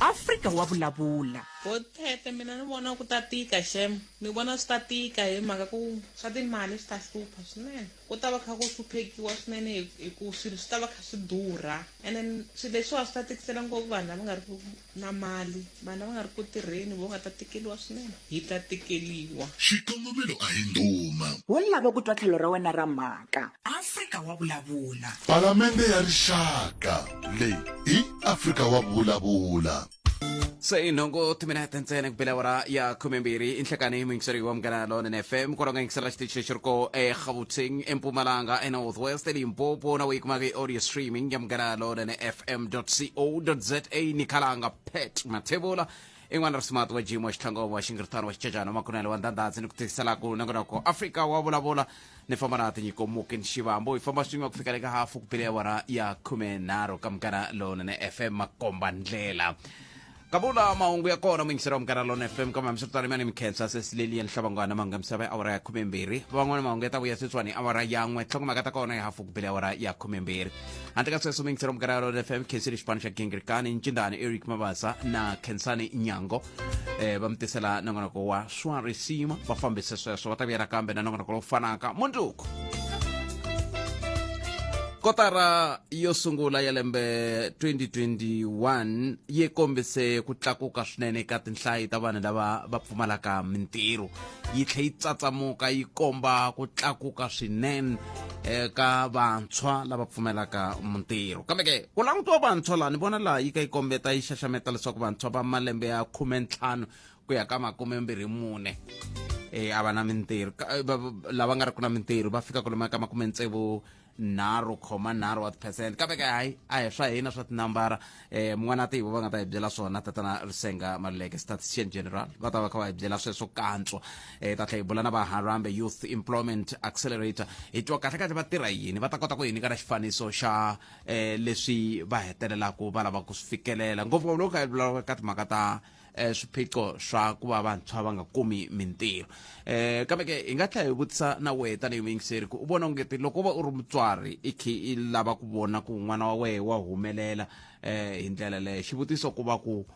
Afrika wa vulavula. Botete mina ni vona ku ta tika xem ni vona swi ta tika hi mhaka ku swa timali swi ta hlupha swinene ku ta va kha ku hluphekiwa swinene hi ku swilo swi ta va kha swi durha and then swilo leswiwa swi ta tikisela ngopfu vanhu lava nga ri ku na mali vanhu lava nga ri ku tirheni vo nga ta tikeliwa swinene hi ta tikeliwa. Xikongomelo a hi ndhuma. Wo lava ku twa tlhelo ra wena ra mhaka. Afrika wa vulavula. Palamende ya Rixaka. Leyi i Afrika wa vulavula. Se i nhungu timinete ntsena ku bela awara ya khumembirhi i nhlekani muyingiseri wa Munghana Lonene FM kwalaho nga yingisela xitichi lexi ri ko eGauteng, eMpumalanga, eNorth West, eLimpopo na u yi kumaka hi audio streaming ya Munghana Lonene FM co za. Ni khalanga Pat Mathebula i n'wana ra smart wa jimo wa xitlhangomo wa xingiritano wa xicecana wa makunele wa ndandhandzi ni ku tikiselaka nongonoko Afrika wa vulavula. Ni famba na Tinyiko Mukin Xivambo, hi famba swin'we ku fika le ka hafu ku bile awara ya 13 ka Munghana Lonene FM. Makomba ndlela kavula mahungu ya kona muyingiseri wa Munghana Lonene FM, kambe hambiswiritano mina ni mikhensa Sesilelian Hlabangwana mahungu ya misava ya awara ya 12. Van'wana mahungu ya ta vuya sweswiwani hi awara ya 1, nhlokomhaka ta kona ya hafu ku bile awara ya 12. Handle ka sweswo, muyingiseri wa Munghana Lonene FM, khensile xipano xa Gingirikani Ncindani, Eric Mabasa na Khensani Nyango, va mi tisela nongonoko wa swa risima. Va fambise sweswo, va ta vuya nakambe na nongonoko lowu fanaka mundzuku. Kotara yo sungula ya lembe 2021 yi kombise ku tlakuka swinene ka tinhlayo ta vanhu lava va pfumalaka mintirho, yi tlhe yi tsatsamuka yi komba ku tlakuka swinene eka vantshwa lava pfumelaka mintirho. Kambe ke ku langutiwa vantshwa laha ni vona laha yi ka yi kombeta yi xaxameta leswaku vantshwa va malembe ya 15 ku ya ka 24 a va na mintirho. Lava nga ri ku na mintirho va fika kwalomu ka 63.3 wa tiphesente. Kambe ke hayi, a hi swa hina swa tinambara. Mun'wana tivo va nga ta hi byela swona, tatana Risenga Maluleke, statistician general, va ta va kha va hi byela sweswo kantswa. Ta tlhela hi bula na va Harambe Youth Employment Accelerator, hi twa kahle kahle va tirha yini, va ta kota ku hi nyika na xifaniso xa leswi va hetelelaka va lava ku swi fikelela, ngopfungopfu loko kha hi vulavula ka timhaka ta swiphiqo swa ku va vantshwa va nga kumi mintirho. Kambe ke hi nga tlhela hi vutisa na wehe tanihi muyingiseri ku u vona ongeti loko u va u ri mutswari i khe i lava ku vona ku n'wana wa wehe wa humelela hi ndlela leyo, xivutiso ku va ku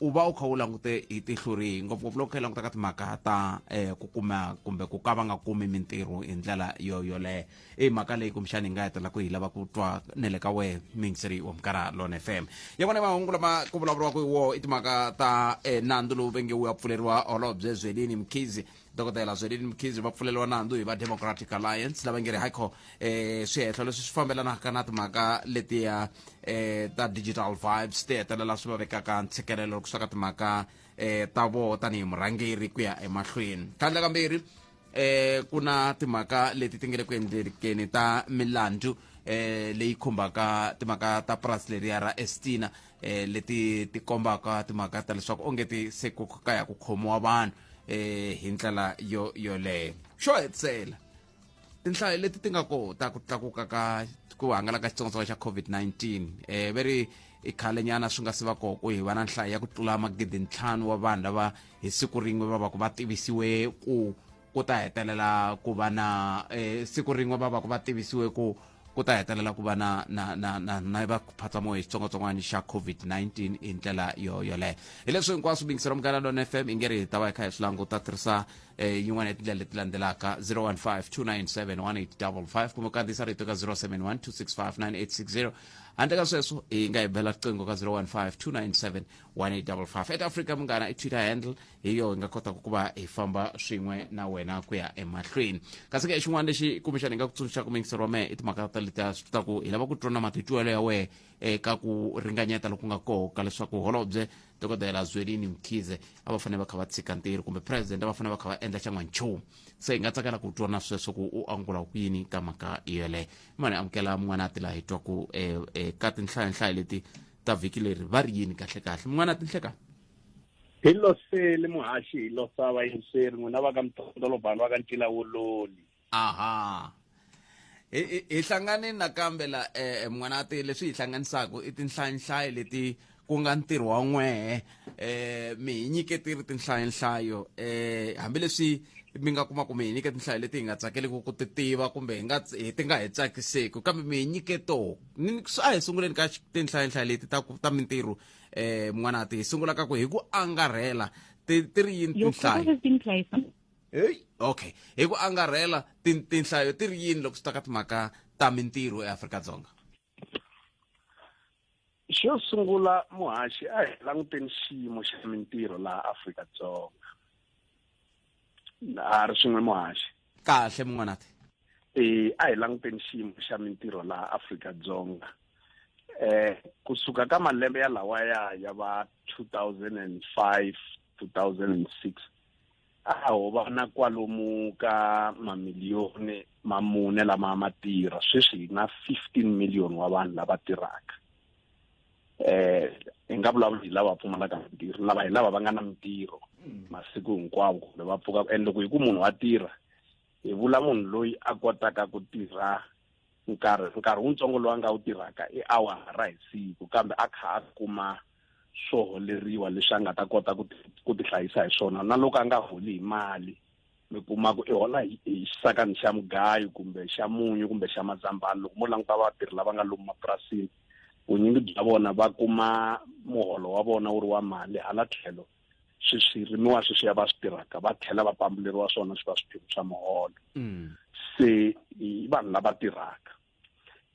u va u kha u langute hi tihlo rihi, ngopfungopfu loko kha i languta ka timhaka ta ku kuma kumbe ku ka va nga kumi mintirho hi ndlela yo yoleyo. I mhaka leyi kumbexani hi nga hetelela ku hi lava ku twa ne le ka wehe muyingiseri wa Munghana Lone FM. Ya vona mahungu lama ku vulavuriwaka hi woho i timhaka ta nandzu lowu ve nge wu ya pfuleriwa holobye Zwelini Mkhize, Dokodela Zwelini Mkhize. Va pfuleriwa nandzu hi va Democratic Alliance lava nge ri haikho swihehlo leswi swi fambelanaka na timhaka letiya ta digital vibes ti hetelela swi va vekaka ntshikelelo loko swi ka timhaka ta voho tanihi murhangeri ku ya emahlweni. Tlhandla kambirhi, ku na timhaka leti ti nge le ku endlekeni ta milandzu leyi khumbaka timhaka ta purasi leriya ra Estina, leti ti kombaka timhaka ta leswaku onge ti se ku ka ya ku khomiwa vanhu hi ndlela yo yoleyo. Xo hetisela, tinhlayo leti ti nga kota ku tlakuka ka ku hangalaka xitsongwatsongwana xa COVID-19, ve ri i khale nyana swi nga si va koko hi va na nhlayo ya ku tlula 5,000 wa vanhu lava hi siku rin'we va va ku va tivisiwe ku ku ta hetelela ku va na siku rin'we va va ku va tivisiwe ku ku ta hetelela ku va na na na na na va phatsamoya hi xitsongwatsongwana xa COVID-19 hi ndlela yo yoleyo. Hi leswi hinkwaswo bingiselo Munghana Lone FM i nge ri hi ta va hi kha hi swi languta. Tirhisa yin'wana ya tindlela leti landzelaka: 015 297 1855 kumbe kandziyisa rito ka 071 265 9860. Handle ka sweswo hi nga hi bela riqingho ka 015 297 1855. At Africa Munghana i Twitter handle, hi yo hi nga kotaka ku va hi famba swin'we na wena ku ya emahlweni. Kasi ke xin'wana lexi kumbexana hi nga ku tsundzuxaka muyingiseri wa mehe i timhaka ta letiya ta ku hi lava ku twa na matitwelo ya wehe eka ku ringanyeta loku nga koho ka leswaku holobye Dokodela Zwelini Mkhize a va fanele va kha va tshika ntirho kumbe president a va fanele va kha va endla xan'wanchumu. Se hi nga tsakela ku twa na sweswo ku u angula ku yini ka mhaka yoleyo. Mani amukela mun'wana a ti laha hi twa ku ka tinhlayanhlayo leti ta vhiki leri va ri yini kahle kahle. Mun'wana tinhleka hi losele muhaxi, hi losa vayingiseri n'wina va ka Mtondolobani va ka Ncila Wololi. Aha, hi hlangane nakambe la mun'wana ti. Leswi hi hlanganisaka i tinhlayanhlayo leti ku nga ntirho wa n'wehe, mi hi nyiketiri tinhlayanhlayo, hambileswi Mi nga kuma ku mi hi nyike tinhlayo leti hi nga tsakeliki ku ti tiva kumbe hi nga hi ti nga hi tsakiseki, kambe mi hi nyike toho. A hi sunguleni ka tinhlayonhlayo leti ta ta mintirho, mun'wanati, hi sungula ka ku hi ku angarhela ti ti ri yini tinhlayo? Hey, okay, hi ku angarhela tinhlayo ti ri yini loko swi ta ka timhaka ta mintirho eAfrika-Dzonga? Xo sungula, muhaxi, a hi languteni xiyimo xa mintirho laha Afrika-Dzonga. A ri swin'we, muhaxi? Kahle, mun'wanati. A hi languteni xiyimo xa mintirho laha Afrika-Dzonga. Kusuka ka malembe ya lawaya ya va 2005, 2006, a ho va na kwalomu ka mamiliyoni ma mune lama ma tirha. Sweswi hi na 15 million wa vanhu lava tirhaka. Hi nga vulavuli hi lava pfumalaka mintirho, lava hi lava va nga na mintirho masiku hinkwawo kumbe va pfuka. And loko hi ku munhu wa tirha, hi vula munhu loyi a kotaka ku tirha nkarhi wutsongo lowu a nga wu tirhaka i awara hi siku, kambe a kha a kuma swo holeriwa leswi a nga ta kota ku ti hlayisa hi swona. Na loko a nga holi hi mali, mi kuma ku i hola hi xisakani xa mugayo kumbe xa munyu kumbe xa mazambani. Loko mo languta vatirhi lava nga lomu mapurasini, vunyingi bya vona va kuma muholo wa vona wu ri wa mali, hala tlhelo swi swirimiwa sweswiya va swi tirhaka va tlhela va pambuleriwa swona swi va swiphemu swa muholo. Se hi vanhu lava tirhaka,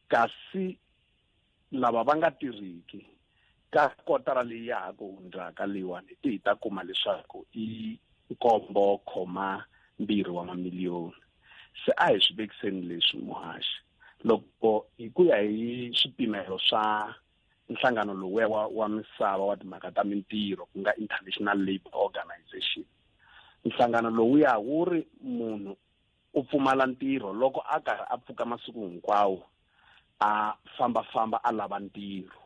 kasi lava va nga tirhiki ka kotara leyi ya ha ku hundzaka leyiwani ti hi ta kuma leswaku i 7.2 wa mamiliyoni. Se a hi swi vekiseni leswi, muhaxi, loko hi ku ya hi swipimelo swa nhlangano lowuya wa misava wa timhaka ta mintirho, ku nga International Labour Organization. Nhlangano lowuya wu ri munhu u pfumala ntirho loko a karhi a pfuka masiku hinkwawo a fambafamba a lava ntirho.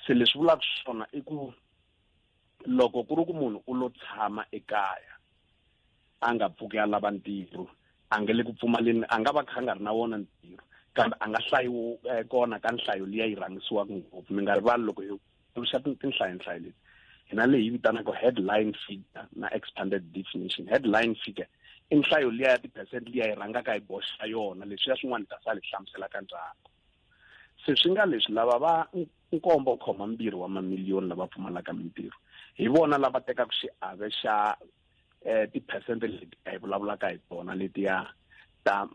Se leswi vulaka swona i ku loko ku ri ku munhu u lo tshama ekaya a nga pfuki a lava ntirho, a nga le ku pfumaleni, a nga va kha a nga ri na wona ntirho, kambe a nga hlayiwi kona ka nhlayo liya yi rhangisiwaka ngopfu. Mi nga rivali, loko hi tuxa tinhlayonhlayo leti hina leyi vitanaka headline figure na expanded definition. Headline figure i nhlayo liya ya ti-percent liya yi rhangaka hi boxa yona, leswiya swin'wana hi ta sala hi hlamusela ka ndzhaku. Se swi nga leswi, lava va 7.2 wa mamiliyoni lava pfumalaka mintirho hi vona lava tekaka xiave xa ti-percent leti hi vulavulaka hi tona letiya ta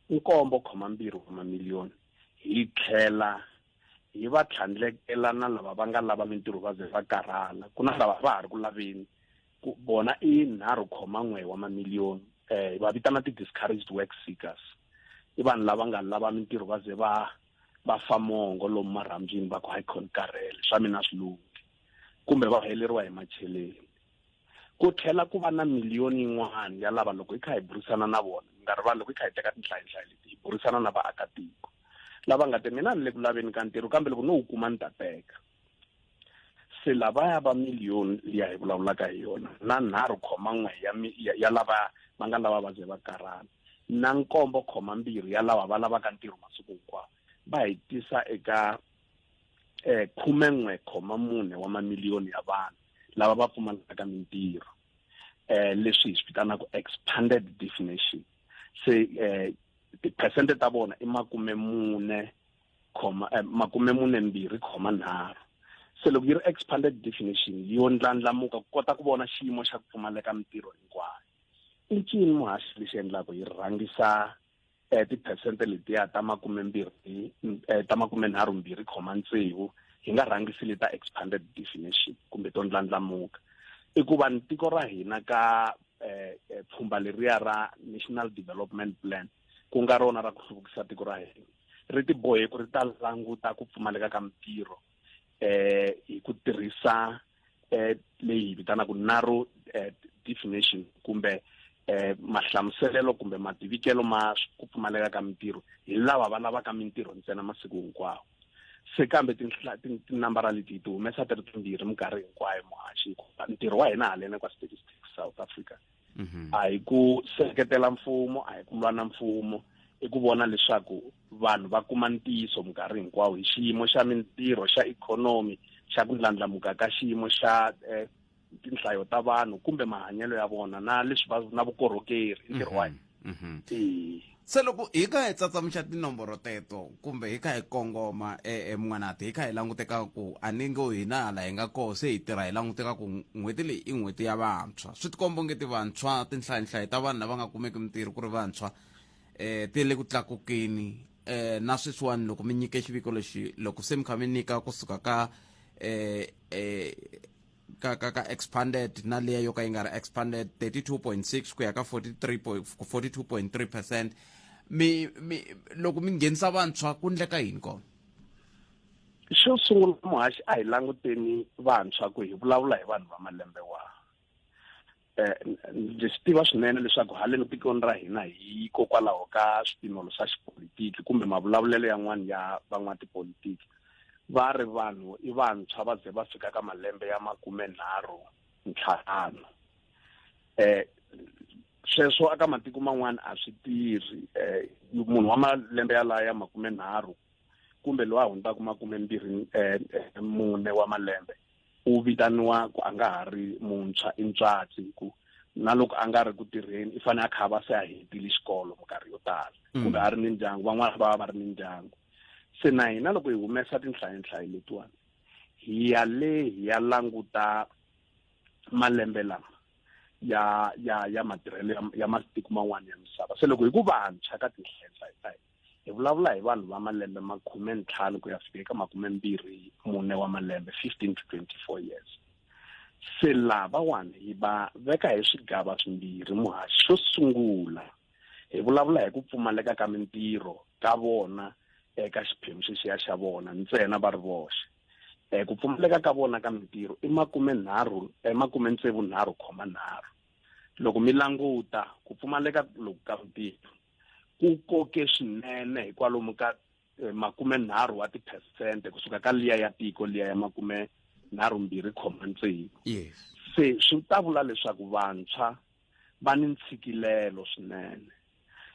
7.2 wa mamiliyoni. Hi tlhela hi va tlhandlekela na lava va nga lava mintirho va ze va karhala, ku na lava va ha ri ku laveni, ku vona i 3.1 wa mamiliyoni. Va vitana ti-discouraged work seekers, i vanhu lava nga lava mintirho va ze va fa mongo lomu marhambyini, va ku hayi khoni karhele, swa mina swi lunghi, kumbe va heleriwa hi macheleni. Ku tlhela ku va na miliyoni yin'wana ya lava loko hi kha hi burisana na vona, mi nga rivali, loko hi kha hi teka tinhlayonhlayo leti hi burisana na vaakatiko lava nga te mina ni le ku laveni ka ntirho, kambe loko no wu kuma ni ta teka. Se lavaya va miliyoni liya hi vulavulaka hi yona na 3.1 ya lava va nga lava va ze va karhala na 7.2 ya lava va lavaka ntirho masiku hinkwawo, va hi tisa eka 11.4 wa mamiliyoni ya vanhu lava va pfumalaka mintirho, leswi hi swi vitanaka expanded definition. Se tiphesente ta vona i makume mune khoma 42.3. Se loko yi ri expanded definition yo ndlandlamuka ku kota ku vona xiyimo xa ku pfumaleka mintirho hinkwayo. I ncini, muhaxi, lexi endlaka hi rhangisa tiphesente letiya ta makumembirhi, ta 32.6, hi nga rhangisi leta expanded definition kumbe to ndlandlamuka? I ku va tiko ra hina ka pfhumba leriya ra National Development Plan, ku nga rona ra ku hluvukisa tiko ra hina, ri ti bohe ku ri ta languta ku pfumaleka ka mintirho hi ku tirhisa leyi hi vitanaka narrow definition kumbe mahlamuselelo kumbe mativikelo ma ku pfumaleka ka mintirho hi lava va lavaka mintirho ntsena masiku hinkwawo. Se kambe tinambara leti ti humesa ti ri timbirhi minkarhi hinkwayo, muhaxi, hikuva ntirho wa hina haleni kwa Statistics South Africa a hi ku seketela mfumo, a hi ku lwa na mfumo, i ku vona leswaku vanhu va kuma ntiyiso minkarhi hinkwawo hi xiyimo xa mintirho, xa ikhonomi, xa ku ndlandlamuka ka xiyimo xa tinhlayo ta vanhu kumbe mahanyelo ya vona na leswi va na vukorhokeri ntirho wa hina. Se loko hi kha hi tsatsamuxa tinomboro teto kumbe hi kha hi kongoma emun'wanati, hi kha hi languteka ku a ni ngo hina hala hi nga koho se hi tirha hi languteka ku n'hweti leyi i n'hweti ya vantshwa, swi tikomba onge ti vantshwa tinhlayinhlayi ta vanhu lava nga kumeki mintirho ku ri vantshwa ti le ku tlakukeni. Na sweswiwani loko mi nyike xiviko lexi, loko se mi kha mi nyika kusuka ka ka expanded na leya yo ka yi nga ri expanded, 32.6 ku ya ka 42.3%, mi loko mi nghenisa vantshwa ku ndleka yini kona? Xo sungula muhaxi, a hi languteni vantshwa ku hi vulavula hi vanhu va malembe wa. Ndzi swi tiva swinene leswaku haleni tikweni ra hina hikokwalaho ka swipimelo swa xipolitiki kumbe mavulavulelo yan'wana ya van'watipolitiki, va ri vanhu i vantshwa va ze va fika ka malembe ya 35. Sweswo aka matiko man'wana a swi tirhi. Munhu wa malembe yalaya ya 30 kumbe loyi a hundzaka 24 wa malembe u vitaniwa ku a nga ha ri muntshwa, i ntswatsi, ku na loko a nga ri ku tirheni i fanele a kha va se a hetile xikolo minkarhi yo tala, kumbe a ri ni ndyangu, van'wana va va va ri ni ndyangu. Se na hina loko hi humesa tinhlayinhlayi letiwani hi ya le hi ya languta malembe lama ya ya ya matirhelo ya matiko man'wana ya misava. Se loko hi ku vantshwa ka tinhlayinhlayi ta hina hi vulavula hi vanhu va malembe ma 15 ku ya fika eka 24 wa malembe, 15 to 24 years. Se lavawani hi va veka hi swigava swimbirhi muhaxi. Xo sungula hi vulavula hi ku pfumaleka ka mintirho ka vona eka xiphemu xexiya xa vona ntsena va ri voxe. Ku pfumaleka ka vona ka mintirho i 63.3. Loko mi languta ku pfumaleka loku ka mintirho ku koke swinene hi kwalomu ka 30 wa tiphesente kusuka ka liya ya tiko liya ya 32.6. Se swi ta vula leswaku vantshwa va ni ntshikilelo swinene.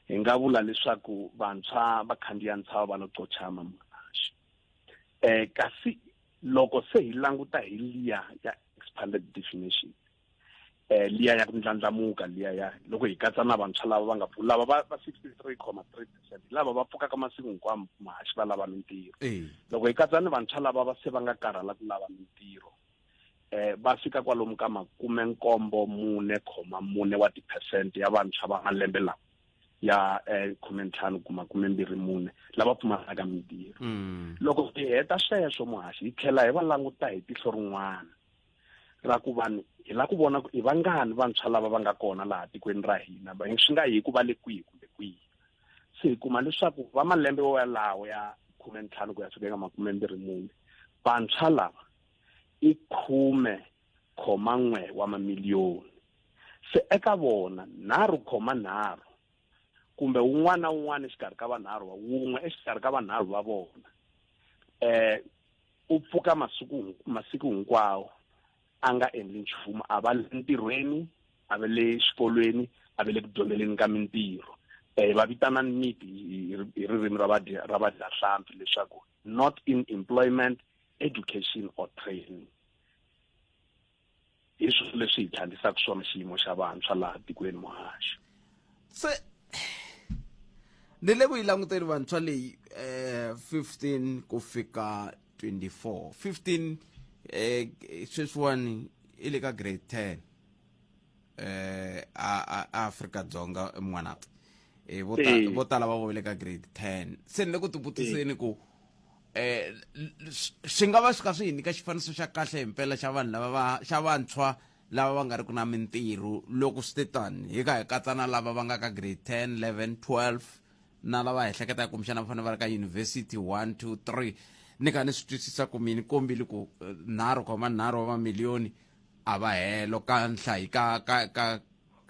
Hi nga vula leswaku vantshwa va khandziya ntshava va lo qochama muhaxi. Kasi loko se hi languta hi liya ya expanded definition, liya ya ku ndlandlamuka liya ya loko hi katsa na vantshwa lava va nga lava va 63.3% lava va pfukaka masiku hinkwawo muhaxi va lava mintirho. Loko hi katsa ni vantshwa lava va se va nga karhala ku lava mintirho, va fika kwalomu ka 74.4 wa tiphesente ya vantshwa va malembe lawa ya 15 ku 24 lava pfumalaka mintirho. Loko hi heta sweswo muhaxi, hi tlhela hi va languta hi tihlo rin'wana ra ku vanhu hi la ku vona ku i vangani vantshwa lava va nga kona laha tikweni ra hina, swi nga hi ku va le kwihi kumbe kwihi. Se hi kuma leswaku va malembe yalawo ya 15 ku ya fika eka 24, vantshwa lava i 10.1 wa mamiliyoni. Se eka vona 3.3 kumbe wun'wana na wun'wana exikarhi ka vanharhu va wun'we exikarhi ka vanharhu va vona u pfuka masiku hinkwawo a nga endli nchumu, a va le ntirhweni, a va le xikolweni, a va le ku dyondzeleni ka mintirho. Va vitana NEET hi ririmi ra vadyahlampfi leswaku not in employment, education or training. Hi swilo leswi hi tlhandlisaka swona xiyimo xa vantshwa laha tikweni muhaxi. Se ni le ku yi languteni vantshwa leyi 15 ku fika 24, 15 sweswiwani i le ka grade 10 a Afrika Dzonga mun'wanati. Vo tala va vo le ka grade 10. Se ni le ku tivutiseni ku swi nga va swi kha swi hi nyika xifaniso xa kahle himpela xa vanhu lava va xa vantshwa lava va nga ri ku na mintirho loko swi te tani hi kha hi katsa na lava va nga ka grade 10, 11, 12 na lava hi hleketaka kumbexana va fanele va ri ka university 1, 2, 3. Ni kha ni swi twisisa ku mi ni kombile ku 3.3 wa mamiliyoni a va helo ka nhlayi ka ka ka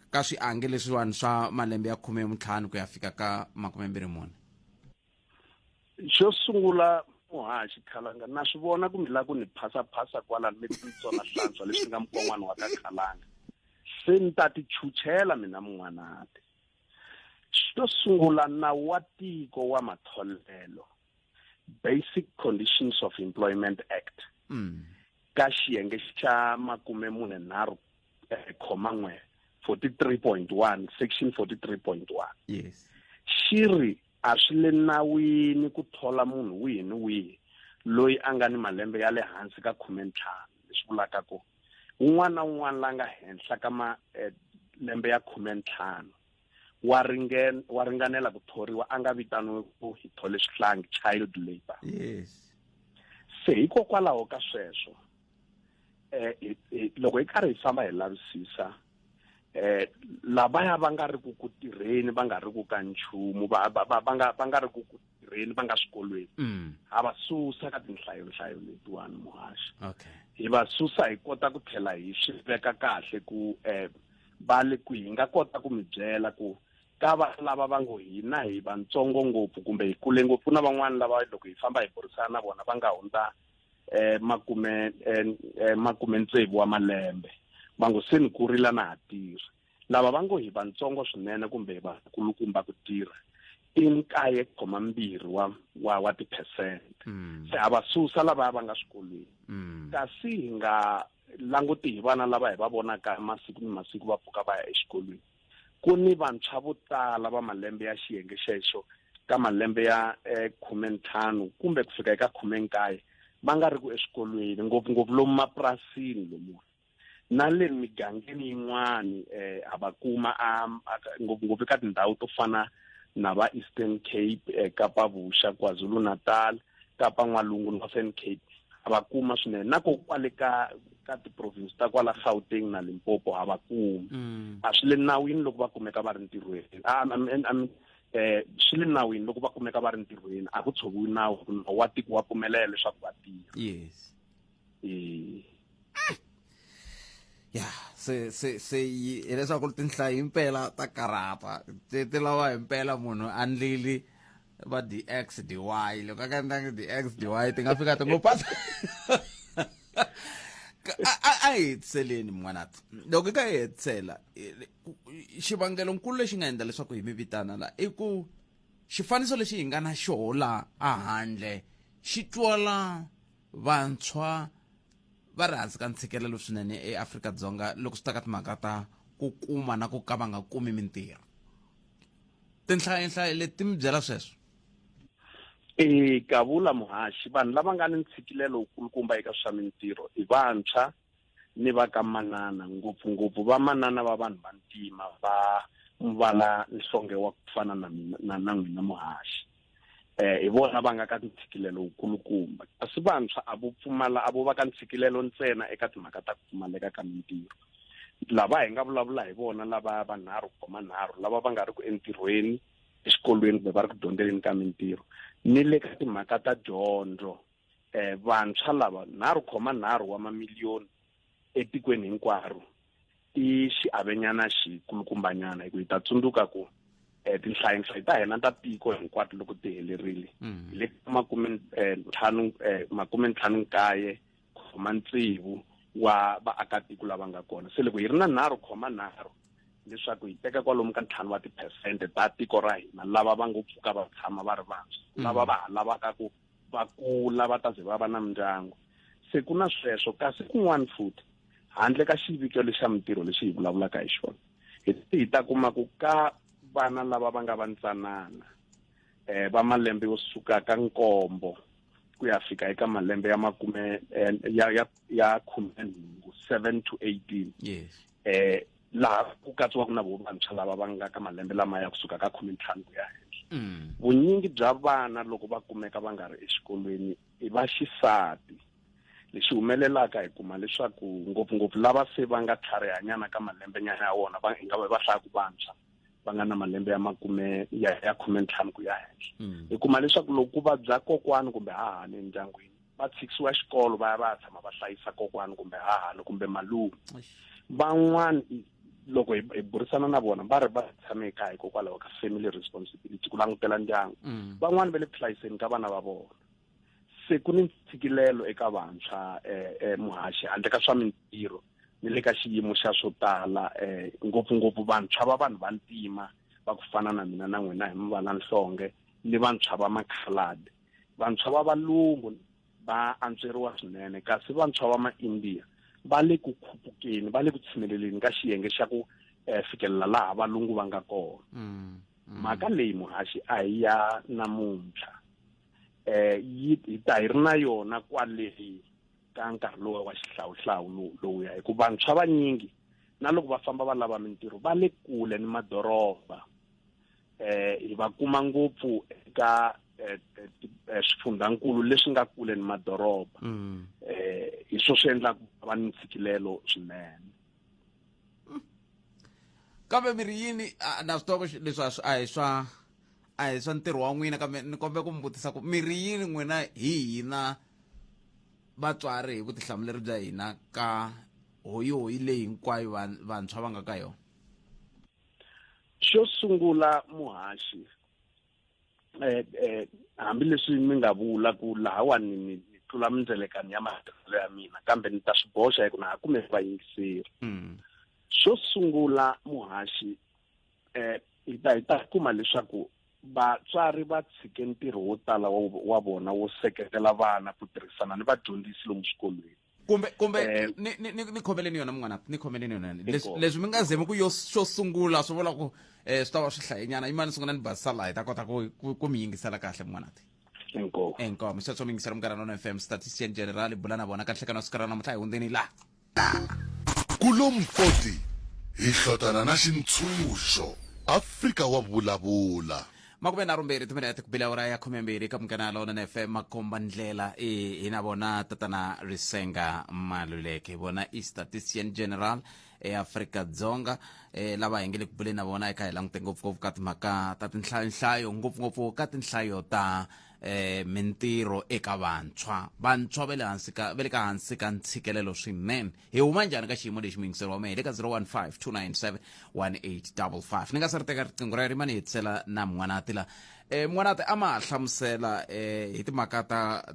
ka swiange leswiwani swa malembe ya 15 ku ya fika ka 24. Xo sungula muhaxi Khalanga, na swi vona ku mi lava ku ni phasa-phasa kwalano mi tsona hlantswa leswi nga mukon'wana wa ka Khalanga. Se ni ta ti chuchela mina mun'wanati. Xo sungula, nawu wa tiko wa matholelo, Basic Conditions of Employment Act, Ka xiyenge xa 43,1, 43.1, section 43.1, yes, xi ri a swi le nawini ku thola munhu wihi ni wihi loyi a nga ni malembe ya le hansi ka 15, leswi vulaka ku un'wana na un'wana la nga henhla ka malembe ya 15 wa ringanela ku thoriwa, a nga vitaniwi ku hi thole swihlangi, child labor. Yes. Se hikokwalaho ka sweswo, loko hi karhi hi famba hi lavisisa, lavaya va nga ri ku ku tirheni, va nga ri ku ka nchumu, va nga ri ku ku tirheni, va nga swikolweni, ha va susa ka tinhlayonhlayo letiwani, muhaxi. Okay. Hi va susa hi kota ku tlhela hi swi veka kahle ku va le kwihi. Hi nga kota ku mi byela ku ka va lava va ngo hina hi vantsongo ngopfu kumbe hi kule ngopfu, na van'wani lava loko hi famba hi burisana na vona va nga hundza 60 wa malembe, va ngo se ni kurile na ha tirha. Lava va ngo hi vantsongo swinene kumbe hi vakulukumba ku tirha i 9.2 wa tiphesente. Se ha va susa lava va nga swikolweni. Kasi hi nga languti hi vana lava hi va vonaka masiku ni masiku va pfuka va ya exikolweni. Ku ni vantshwa vo tala va malembe ya xiyenge xexo ka malembe ya 15 kumbe ku fika eka 19 va nga ri ku eswikolweni, ngopfungopfu lomu mapurasini lomu na le migangeni yin'wani, ha va kuma ngopfungopfu eka tindhawu to fana na va Eastern Cape, Kapa Vuxa, KwaZulu-Natal, Kapa N'walungu, Northern Cape, ha va kuma swinene. Na ko kwale ka ti-province ta kwala Gauteng na Limpopo ha va kuma. A swi le nawini loko va kumeka va ri ntirhweni. Swi le nawini loko va kumeka va ri ntirhweni, a ku tshoviwi nawu, wa tiko wa pfumelela leswaku va tirha. Yes. Ya, se hileswaku tinhlayo himpela ta karhata, ti lava himpela munhu a ndlili va dx dy, loko a ka ndlangi dx dy ti nga fika ti ngo pasa. A hi hetiseleni mun'wanati, loko ka hi hetisela, xivangelo nkulu lexi nga endla leswaku hi mi vitana la i ku xifaniso lexi hi nga na xoho la a handle xi twala vantshwa va ri hansi ka ntshikelelo swinene eAfrika-Dzonga loko swi ta ka timhaka ta ku kuma na ku ka va nga kumi mintirho. Tinhlayo leti ti mi byela sweswo? Kavula muhaxi, vanhu lava nga ni ntshikilelo wukulukumba eka swa mintirho i vantshwa ni va ka manana, ngopfungopfu va manana va vanhu va ntima va muvala nhlonge wa ku fana na mina na n'wina muhaxi. Hi vona va nga ka ntshikilelo wukulukumba. Kasi vantshwa a vo pfumala, a vo va ka ntshikilelo ntsena eka timhaka ta ku pfumaleka ka mintirho. Lava hi nga vulavula hi vona lava va 3.3 lava va nga ri ku entirhweni, exikolweni kumbe va ri ku dyondzeleni ka mintirho, ni le ka timhaka ta dyondzo, vantshwa lava 3.3 wa mamiliyoni etikweni hinkwaro i xiavenyana xikulukumbanyana. Hi ku hi ta tsundzuka ku tinhlayonhlayo ta hina ta tiko hinkwato loko ti helerile hi le ka 59.6 wa vaakatiko lava nga kona. Se loko hi ri na 3.3, leswaku hi teka kwalomu ka 5 wa tiphesente ta tiko ra hina lava va ngo pfuka va tshama va ri vantshwa, lava va ha lavaka ku va kula va ta ze va va na mindyangu. Se ku na sweswo. Kasi kun'wana futhi, handle ka xivikelo xa mintirho lexi hi vulavulaka hi xona, hi ta kuma ku ka vana lava va nga va ntsanana, va malembe yo suka ka 7 ku ya fika eka malembe ya makume ya 18, 7 to 18. Yes. Laha ku katsiwaka na vo vantshwa lava va nga ka malembe lama ya kusuka ka 15 ku ya henhla. Vunyingi bya vana loko va kumeka va nga ri exikolweni i va xisati. Lexi humelelaka hi kuma leswaku ngopfungopfu lava se va nga tlharihanyana ka malembenyana ya wona, va nga va hlaya ku vantshwa va nga na malembe ya makume ya 15 ku ya henhla, hi kuma leswaku loko ku vabya kokwani kumbe hahani endyangwini, va tshikisiwa xikolo va ya va tshama va hlayisa kokwani kumbe hahani kumbe malume. Van'wani loko hi burisana na vona va ri va tshame ekaya hikokwalaho ka family responsibility, ku langutela ndyangu. Van'wani va le ku hlayiseni ka vana va vona. Se ku ni ntshikilelo eka vantshwa, muhaxi, handle ka swa mintirho ni le ka xiyimo xa swo tala, ngopfungopfu vantshwa va vanhu va ntima va ku fana na mina na n'wina hi muvala nhlonge, ni vantshwa va makhaladi, vantshwa va valungu Va antsweriwa swinene, kasi vantshwa va ma-India va le ku khupukeni, va le ku tshineleleni ka xiyenge xa ku fikelela laha valungu va nga kona. Mhaka leyi, muhaxi, a hi ya namuntlha, yi hi ta hi ri na yona kwale ka nkarhi lowu wa xihlawuhlawu lowuya, hikuva vantshwa vanyingi na loko va famba va lava mintirho va le kule ni madoroba. Hi va kuma ngopfu eka swifundzankulu leswi nga kule ni madoroba. Hi swo swi endlaka va ni ntshikilelo swinene. Kambe mi ri yini? Na swi tiva leswi a hi swa ntirho wa n'wina, kambe ni kombe ku mi vutisa ku mi ri yini n'wina hi hina vatswari, hi vutihlamuleri bya hina ka hoyihoyi leyi hinkwayo vantshwa va nga ka yona? Xo sungula, muhaxi, hambileswi mi nga vula ku lahawani ni tlula mindzelekano ya matirhelo ya mina, kambe ni ta swi boxa hi ku na ha kume vayingiseri. Xo sungula, muhaxi, hi ta kuma leswaku vatswari va tshike ntirho wo tala wa vona wo seketela vana ku tirhisana ni vadyondzisi lomu swikolweni. Kumbe ni khomeleni yona, mun'wana, ni khomeleni yona. Leswi mi nga zemi ku yo xo sungula swi vula ku swi ta va swi hlayenyana. Yimani sungula ni basisa laha hi ta kota ku mi yingisela kahle, mun'wanati. Inkomu. Inkomu. Sweswo mi yingisela Munghana Lona FM, statistician general bula na vona ka nhlekano wa siku ra namuntlha. Hi hundzeni laha. Kulompoti hi hlotana na xintshunxo. Afrika wa vulavula. 32 timinete ku bile awara ya 12 ka Munghana Lona FM, makomba ndlela. I hi na vona tatana Risenga Maluleke, vona i statistician general eAfrika-Dzonga, lava hi nge le ku buleni na vona eka hi langute ngopfungopfu ka timhaka ta tinhlayonhlayo, ngopfungopfu ka tinhlayo ta mintirho eka vantshwa. Vantshwa va le hansi ka va le ka hansi ka ntshikelelo swinene. Hi huma njhani ka xiyimo lexi? Muyingiseri wa mehe le ka 015 297 1855. Ni nga se ri teka riqingho ra rimani, hetisela na Mun'wanati la. Mun'wanati a ma ha hlamusela hi timhaka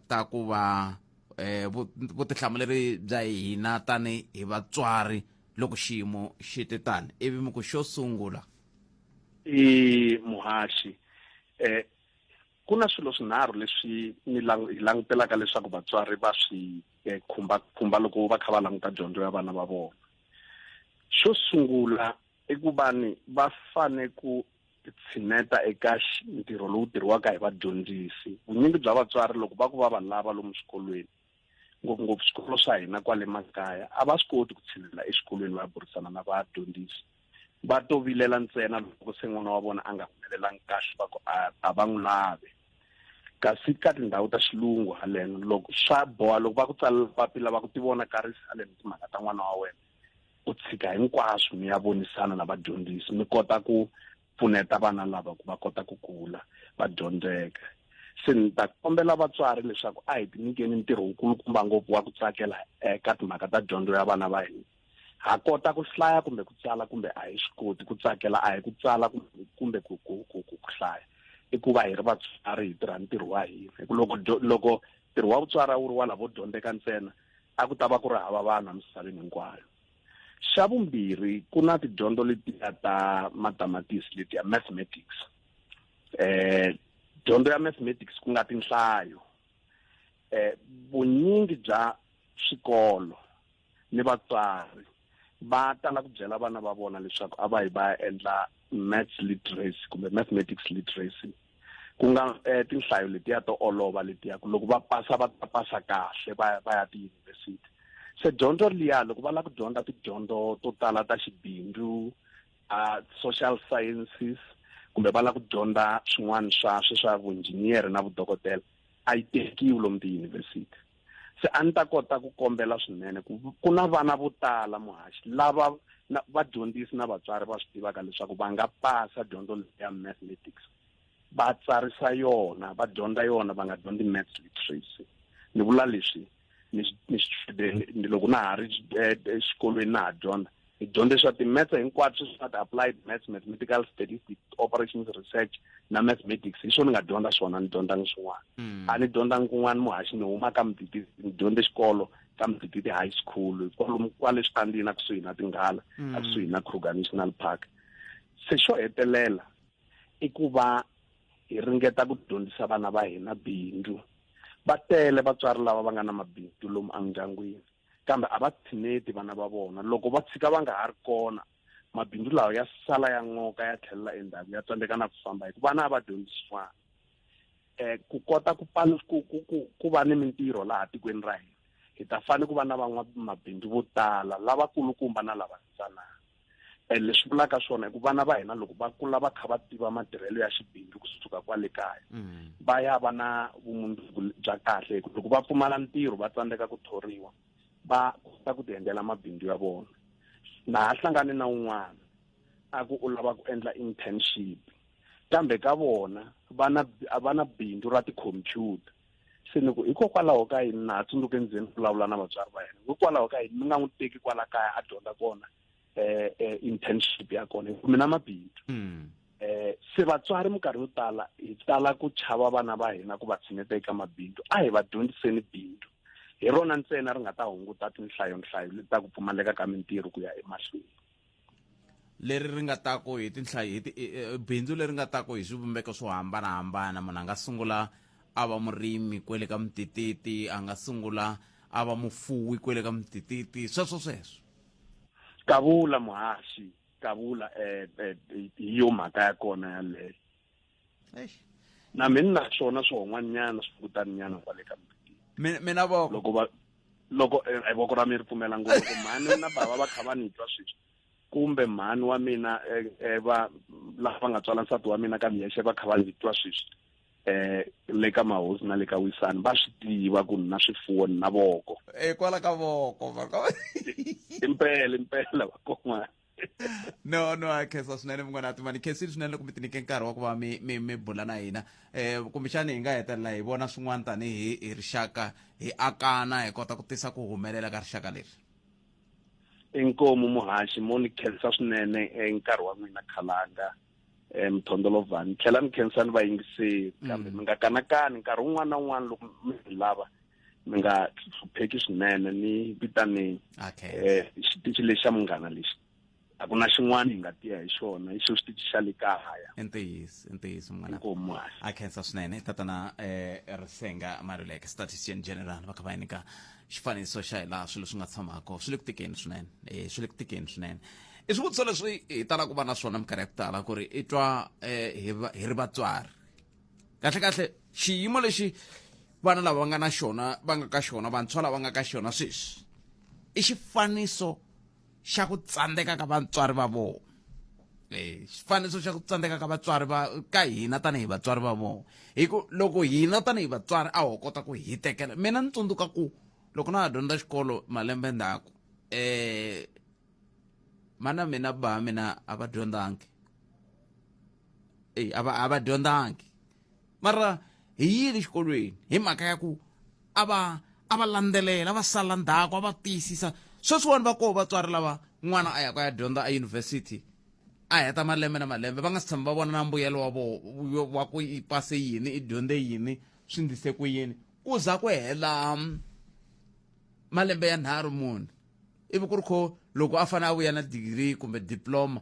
ta ku va vutihlamuleri bya hina tani hi vatswari loko xiyimo xi te tani, ivi mi ku xo sungula. I muhaxi, ku na swilo swinharhu leswi ni hi langutelaka leswaku vatswari va swi khumba khumba loko va kha va languta dyondzo ya vana va vona. Xo sungula i ku va ni va fane ku tshineta eka ntirho lowu tirhiwaka hi vadyondzisi. Vunyingi bya vatswari, loko va ku va va lava lomu swikolweni, ngopfungopfu swikolo swa hina kwale makaya, a va swi koti ku tshinela exikolweni va ya burisana na vadyondzisi. Va to vilela ntsena loko se n'wana wa vona a nga humelelangi kahle, va ku a va n'wi lavi. Kasi ka tindhawu ta xilungu haleno, loko swa boha, loko va ku tsalela papila va ku ti vonakarisa haleno timhaka ta n'wana wa wena, u tshika hinkwaswo mi ya vonisana na vadyondzisi, mi kota ku pfuneta vana lava ku va kota ku kula va dyondzeka. Se ni ta kombela vatswari leswaku a hi tinyikeni ntirho wukulukumba ngopfu wa ku tsakela eka timhaka ta dyondzo ya vana va hina. Ha kota ku hlaya kumbe ku tsala kumbe a hi swi koti ku tsakela, a hi ku tsala kumbe ku hlaya, i ku va hi ri vatswari hi tirha ntirho wa hina. Hi ku loko ntirho wa vutswari a wu ri wa lavo dyondzeka ntsena, a ku ta va ku ri hava vanhu emisaveni hinkwayo. Xa vumbirhi, ku na tidyondzo letiya ta matamatisi, letiya mathematics. Dyondzo ya mathematics, ku nga tinhlayo, vunyingi bya swikolo ni vatswari va tala ku byela vana va vona leswaku a va yi va ya endla maths literacy kumbe mathematics literacy, ku nga tinhlayo letiya to olova, letiya ku loko va pasa va ta pasa kahle va ya tiyunivhesiti. Se dyondzo liya, loko va lava ku dyondza tidyondzo to tala ta xibindzu, a social sciences, kumbe va lava ku dyondza swin'wana swa swa vuinjhiniyere na vudokodela, a yi tekiwi lomu tiyunivhesiti. Se a ni ta kota ku kombela swinene ku na vana vo tala, muhaxi, lava na vadyondzisi na vatswari va swi tivaka leswaku va nga pasa dyondzo ya mathematics, va tsarisa yona, va dyondza yona, va nga dyondzi maths literacy. Ni vula leswi ni xichudeni, ni loko na ha ri exikolweni na ha dyondza, hi dyondze swa ti-maths hinkwato, sweswi swa ti-applied maths, mathematical statistics, operations research na mathematics. Hi swona ni nga dyondza swona, ni dyondzanga swin'wana. A ni dyondzanga kun'wana, muhaxi. Ni huma ka Mtititi, ni dyondze xikolo ka Mtititi High School, kwalomu kwale switandini, a kusuhi na tinghala, a kusuhi na Kruger National Park. Se xo hetelela i ku va hi ringeta ku dyondzisa vana va hina bindzu. Va tele vatswari lava va nga na mabindzu lomu endyangwini, kambe a va tshineti vana va vona. Loko va tshika va nga ha ri kona, mabindzu lawa ya sala ya n'oka ya tlhelela endzhaku, ya tsandzeka na ku famba, hikuva vana a va dyondzisiwanga. Ku kota ku ku ku ku ku va ni mintirho laha tikweni ra hina, hi ta fanele ku va na van'wamabindzu vo tala, lavakulukumba na lava ntsanana. Leswi vulaka swona i ku vana va hina loko va kula va kha va tiva matirhelo ya xibindzu kusuka kwale kaya, va ya va na vumundzuku bya kahle, hi ku loko va pfumala ntirho va tsandzeka ku thoriwa, va kota ku ti endlela mabindzu ya vona. Na ha hlangane na un'wana a ku u lava ku endla internship, kambe ka vona a va na bindzu ra tikhompyuta. Se ni ku hikokwalaho ka yini, na ha tsundzuke ndzeni ku vulavula na vatswari va yena, hikokwalaho ka yini mi nga n'wi teki kwala kaya a dyondza kona internship ya kona, hi mina mabindzu. Se vatswari minkarhi yo tala hi tala ku chava vana va hina ku va tshineta eka mabindzu. A hi va dyondziseni bindzu, hi rona ntsena ri nga ta hunguta tinhlayonhlayo leti ta ku pfumaleka ka mintirho ku ya emahlweni. Leri ri nga ta ku hi tinhlayo hi bindzu leri nga ta ku hi swivumbeko swo hambanahambana. Munhu a nga sungula a va murimi kwele ka mutititi, a nga sungula a va mufuwi kwele ka mutititi, sweswo sweswo. Kavula muhaxi, kavula hi yo mhaka ya kona yaleyo. Na mina na swona swihon'wanyana swi kutaninyana kwale ka mutititi. Mina voko. Loko va loko voko ra mina ri pfumela ngopfu, loko mhani na bava va kha va ni twa sweswi, kumbe mhani wa mina va lava nga tswala nsati wa mina ka miyexe va kha va ni twa sweswi, le ka mahosi na le ka wisani, va swi tiva ku ni na swifuwo, ni na voko. Kwala ka voko, va ka Impela, impela vakon'wana. No, no, a khensa swinene munghana Timani, khensile swinene loko mi ti nyike nkarhi wa ku va mi mi mi bula na hina. Kumbexani hi nga hetelela hi vona swin'wana tanihi hi rixaka, hi akana, hi kota ku tisa ku humelela ka rixaka leri. Inkomu muhaxi, mo ni khensa swinene nkarhi wa n'wina khalanga, mthondolovhani. Tlhela ni khensa ni vayingiseri, kambe mi nga kanakani nkarhi wun'wana na wun'wana loko mi hi lava, mi nga hlupheki swinene, ni vitaneni. Xitichi lexi xa Munghana lexi a ku na xin'wana hi nga tiya hi xona, i xo xitichi xa le kaya. I ntiyiso, i ntiyiso munghana. Inkomu muhaxi. A khensa swinene tatana Risenga Maluleke, statistician general, va kha va nyika xifaniso xa hi laha swilo swi nga tshamaka swi le ku tikeni swinene. Swi le ku tikeni swinene. I swivutiso leswi hi talaka ku va na swona minkarhi ya ku tala, ku ri i twa hi ri vatswari. Kahle kahle xiyimo lexi vana lava va nga na xona, va nga ka xona, vantshwa lava nga ka xona sweswi, i xifaniso xa ku tsandzeka ka vatswari va vona. Xifaniso xa ku tsandzeka ka vatswari va ka hina tanihi vatswari va vona. Hi ku loko hina tanihi vatswari a ho kota ku hi tekela. Mina ni tsundzuka ku loko na ha dyondza xikolo malembe ndzhaku, mana mina ba mina a va dyondzangi. A va dyondzangi. Mara hi yile xikolweni hi mhaka ya ku a va landzelela, a va sala ndzhaku, a va tiyisisa. Sweswiwani va koho vatswari lava n'wana a yaka ya dyondza eyunivhesiti, a heta malembe na malembe va nga si tshama va vona na mbuyelo wa vona wa ku i pase yini, i dyondze yini, swi ndlise ku yini, ku za ku hela malembe ya 3 mune, ivi ku ri kho loko a fanele a vuya na degree kumbe diploma,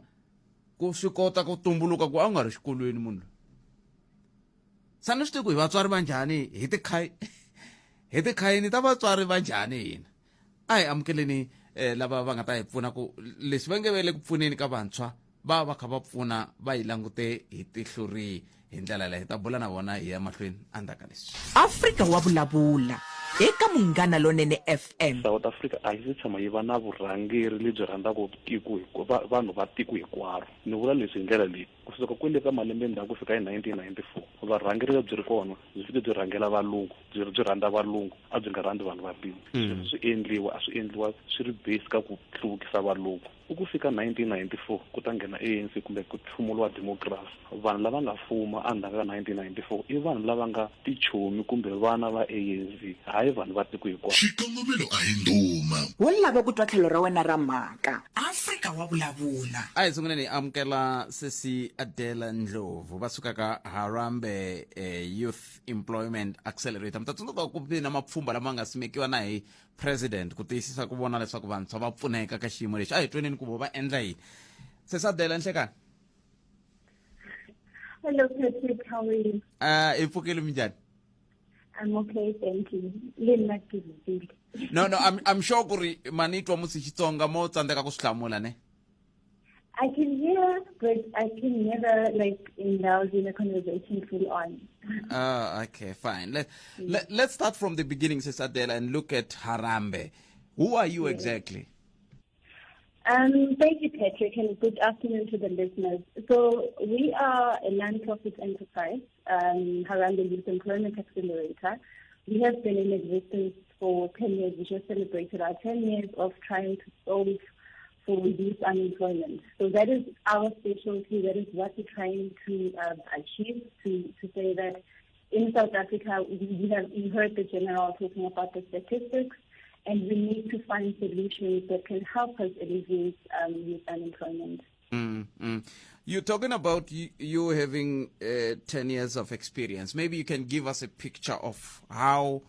ku swi kota ku tumbuluka ku a nga ri xikolweni munhu loyi. Sa ni swi tivi ku hi vatswari va njhani, hi tikhayini ta vatswari va njhani hina. A hi amukeleni lava va nga ta hi pfuna ku leswi va nge ve le ku pfuneni ka vantshwa, va va kha va pfuna va yi langute hi tihlo rihi hi ndlela leyi. Hi ta bula na vona hi ya mahlweni endzhaku ka leswi. Afrika wa vulavula eka Munghana Lonene FM. South Africa a yi se tshama yi va na vurhangeri lebyi rhandzaka tiko vanhu va tiko hinkwaro. Ni vula leswi hi ndlela leyi, kusuka kwele ka malembe ndzhaku ku fika hi 1994, varhangeri lebyi ri kona byi fike byi rhangela valungu, byi rhandza valungu, a byi nga rhandzi vanhu va ntima. Sweswo swi endliwa, a swi endliwa swi ri base ka ku hluvukisa valungu. I ku fika 1994 ku ta nghena ANC kumbe ku hlumuriwa democracy. Vanhu lava nga fuma endzhaku ka 1994 i vanhu lava nga tichomi kumbe vana va ANC, hayi vanhu va tiko hinkwaro. Xikongomelo a hi ndhuma. Wo lava ku twa tlhelo ra wena ra mhaka. Afrika wa vulavula. A hi sunguleni hi amukela sesi Adela Ndlovu va suka ka Harambee Youth Employment Accelerator. Mi ta tsundzuka ku vi na mapfhumba lama nga simekiwa na hi president ku tiyisisa ku vona leswaku vantshwa va pfuneka ka xiyimo lexi. A hi tweneni ku vo va endla yini. Sesi Adela, nhlekani. Hello Patrick, how are you? Hi pfukile, minjhani? I'm okay, thank you. Le nna ke lokile. No, no, I'm sure ku ri mani twa musi Xitsonga mo tsandzeka ku swi hlamula ne. I can hear, but I can never like indulge in a conversation full on. Okay, fine. Let's start from the beginning, Sis Adela, and look at Harambee. Who are you exactly? Thank you, Patrick, and good afternoon to the listeners. So we are a non-profit enterprise, Harambee Youth Employment Accelerator. We have been in existence for 10 years. We just celebrated our 10 years of trying to solve for youth unemployment. So that is our specialty. That is what we're trying to achieve, to say that in South Africa, we heard the general talking about the statistics, and we need to find solutions that can help us alleviate youth unemployment. You're talking about you having 10 years of experience. Maybe you can give us a picture of how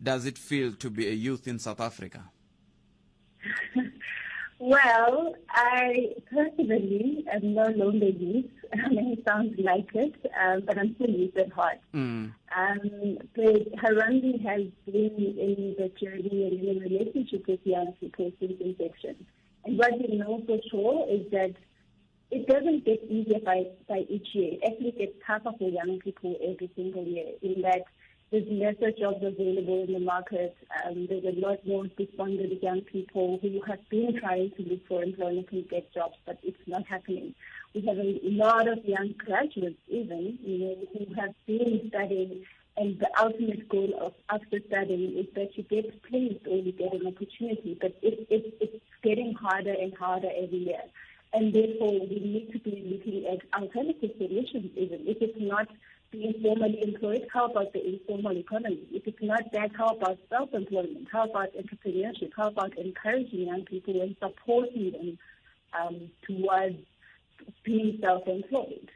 does it feel to be a youth in South Africa? Well, I personally am no longer youth. I mean, it sounds like it, but I'm still youth at heart. But Harambee has been in the journey and in a relationship with young people since inception. And what we know for sure is that it doesn't get easier by each year. It actually gets tougher for young people every single year, in that there's lesser jobs available in the market. There's a lot more despondent young people who have been trying to look for employment and get jobs, but it's not happening. We have a lot of young graduates even, who have been studying, and the ultimate goal of after studying is that you get placed or you get an opportunity, but it's getting harder and harder every year. And therefore, we need to be looking at alternative solutions even. If it's not being formally employed, how about the informal economy? If it's not that, how about self-employment? How about entrepreneurship? How about encouraging young people and supporting them towards being self-employed?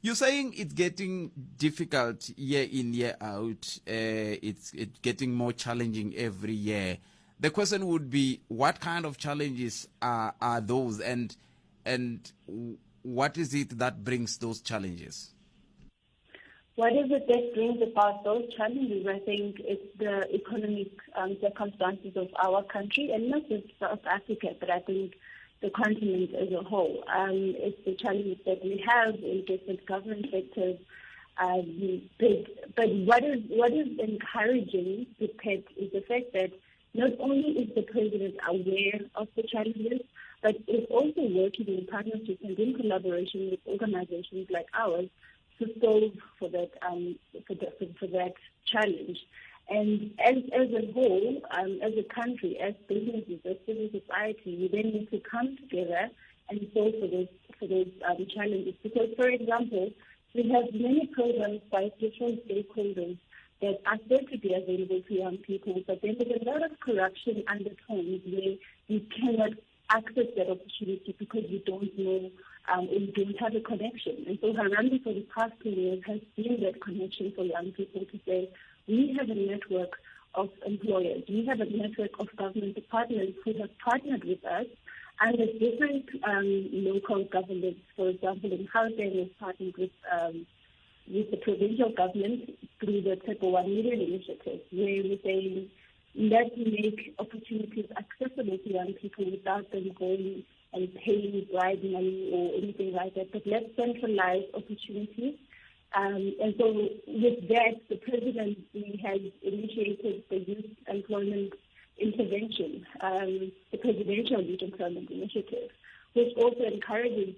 You're saying it's getting difficult year in, year out. It's getting more challenging every year. The question would be, what kind of challenges are those, and what is it that brings those challenges? What is it that brings about those challenges? I think it's the economic circumstances of our country, and not just South Africa, but I think the continent as a whole. It's the challenges that we have in different government sectors. But what is encouraging the PET is the fact that not only is the president aware of the challenges, but is also working in partnership and in collaboration with organizations like ours to solve for that for that challenge. And as a whole, as a country, as businesses, as civil society, we then need to come together and solve for those challenges. Because, for example, we have many programs by different stakeholders that are said to be available to young people, but then there's a lot of corruption undertones where you cannot access that opportunity because you don't know or you don't have a connection. And so Harambee for the past 10 years has been that connection for young people to say, we have a network of employers, we have a network of government departments who have partnered with us and the different local governments. For example, in Gauteng, we've partnered with the provincial government through the Tshepo 1 Million initiative, where we're saying, let's make opportunities accessible to young people without them going and paying bribe money or anything like that. But let's centralize opportunities. And so with that, the presidency has initiated the Youth Employment Intervention, the Presidential Youth Employment Initiative, which also encourages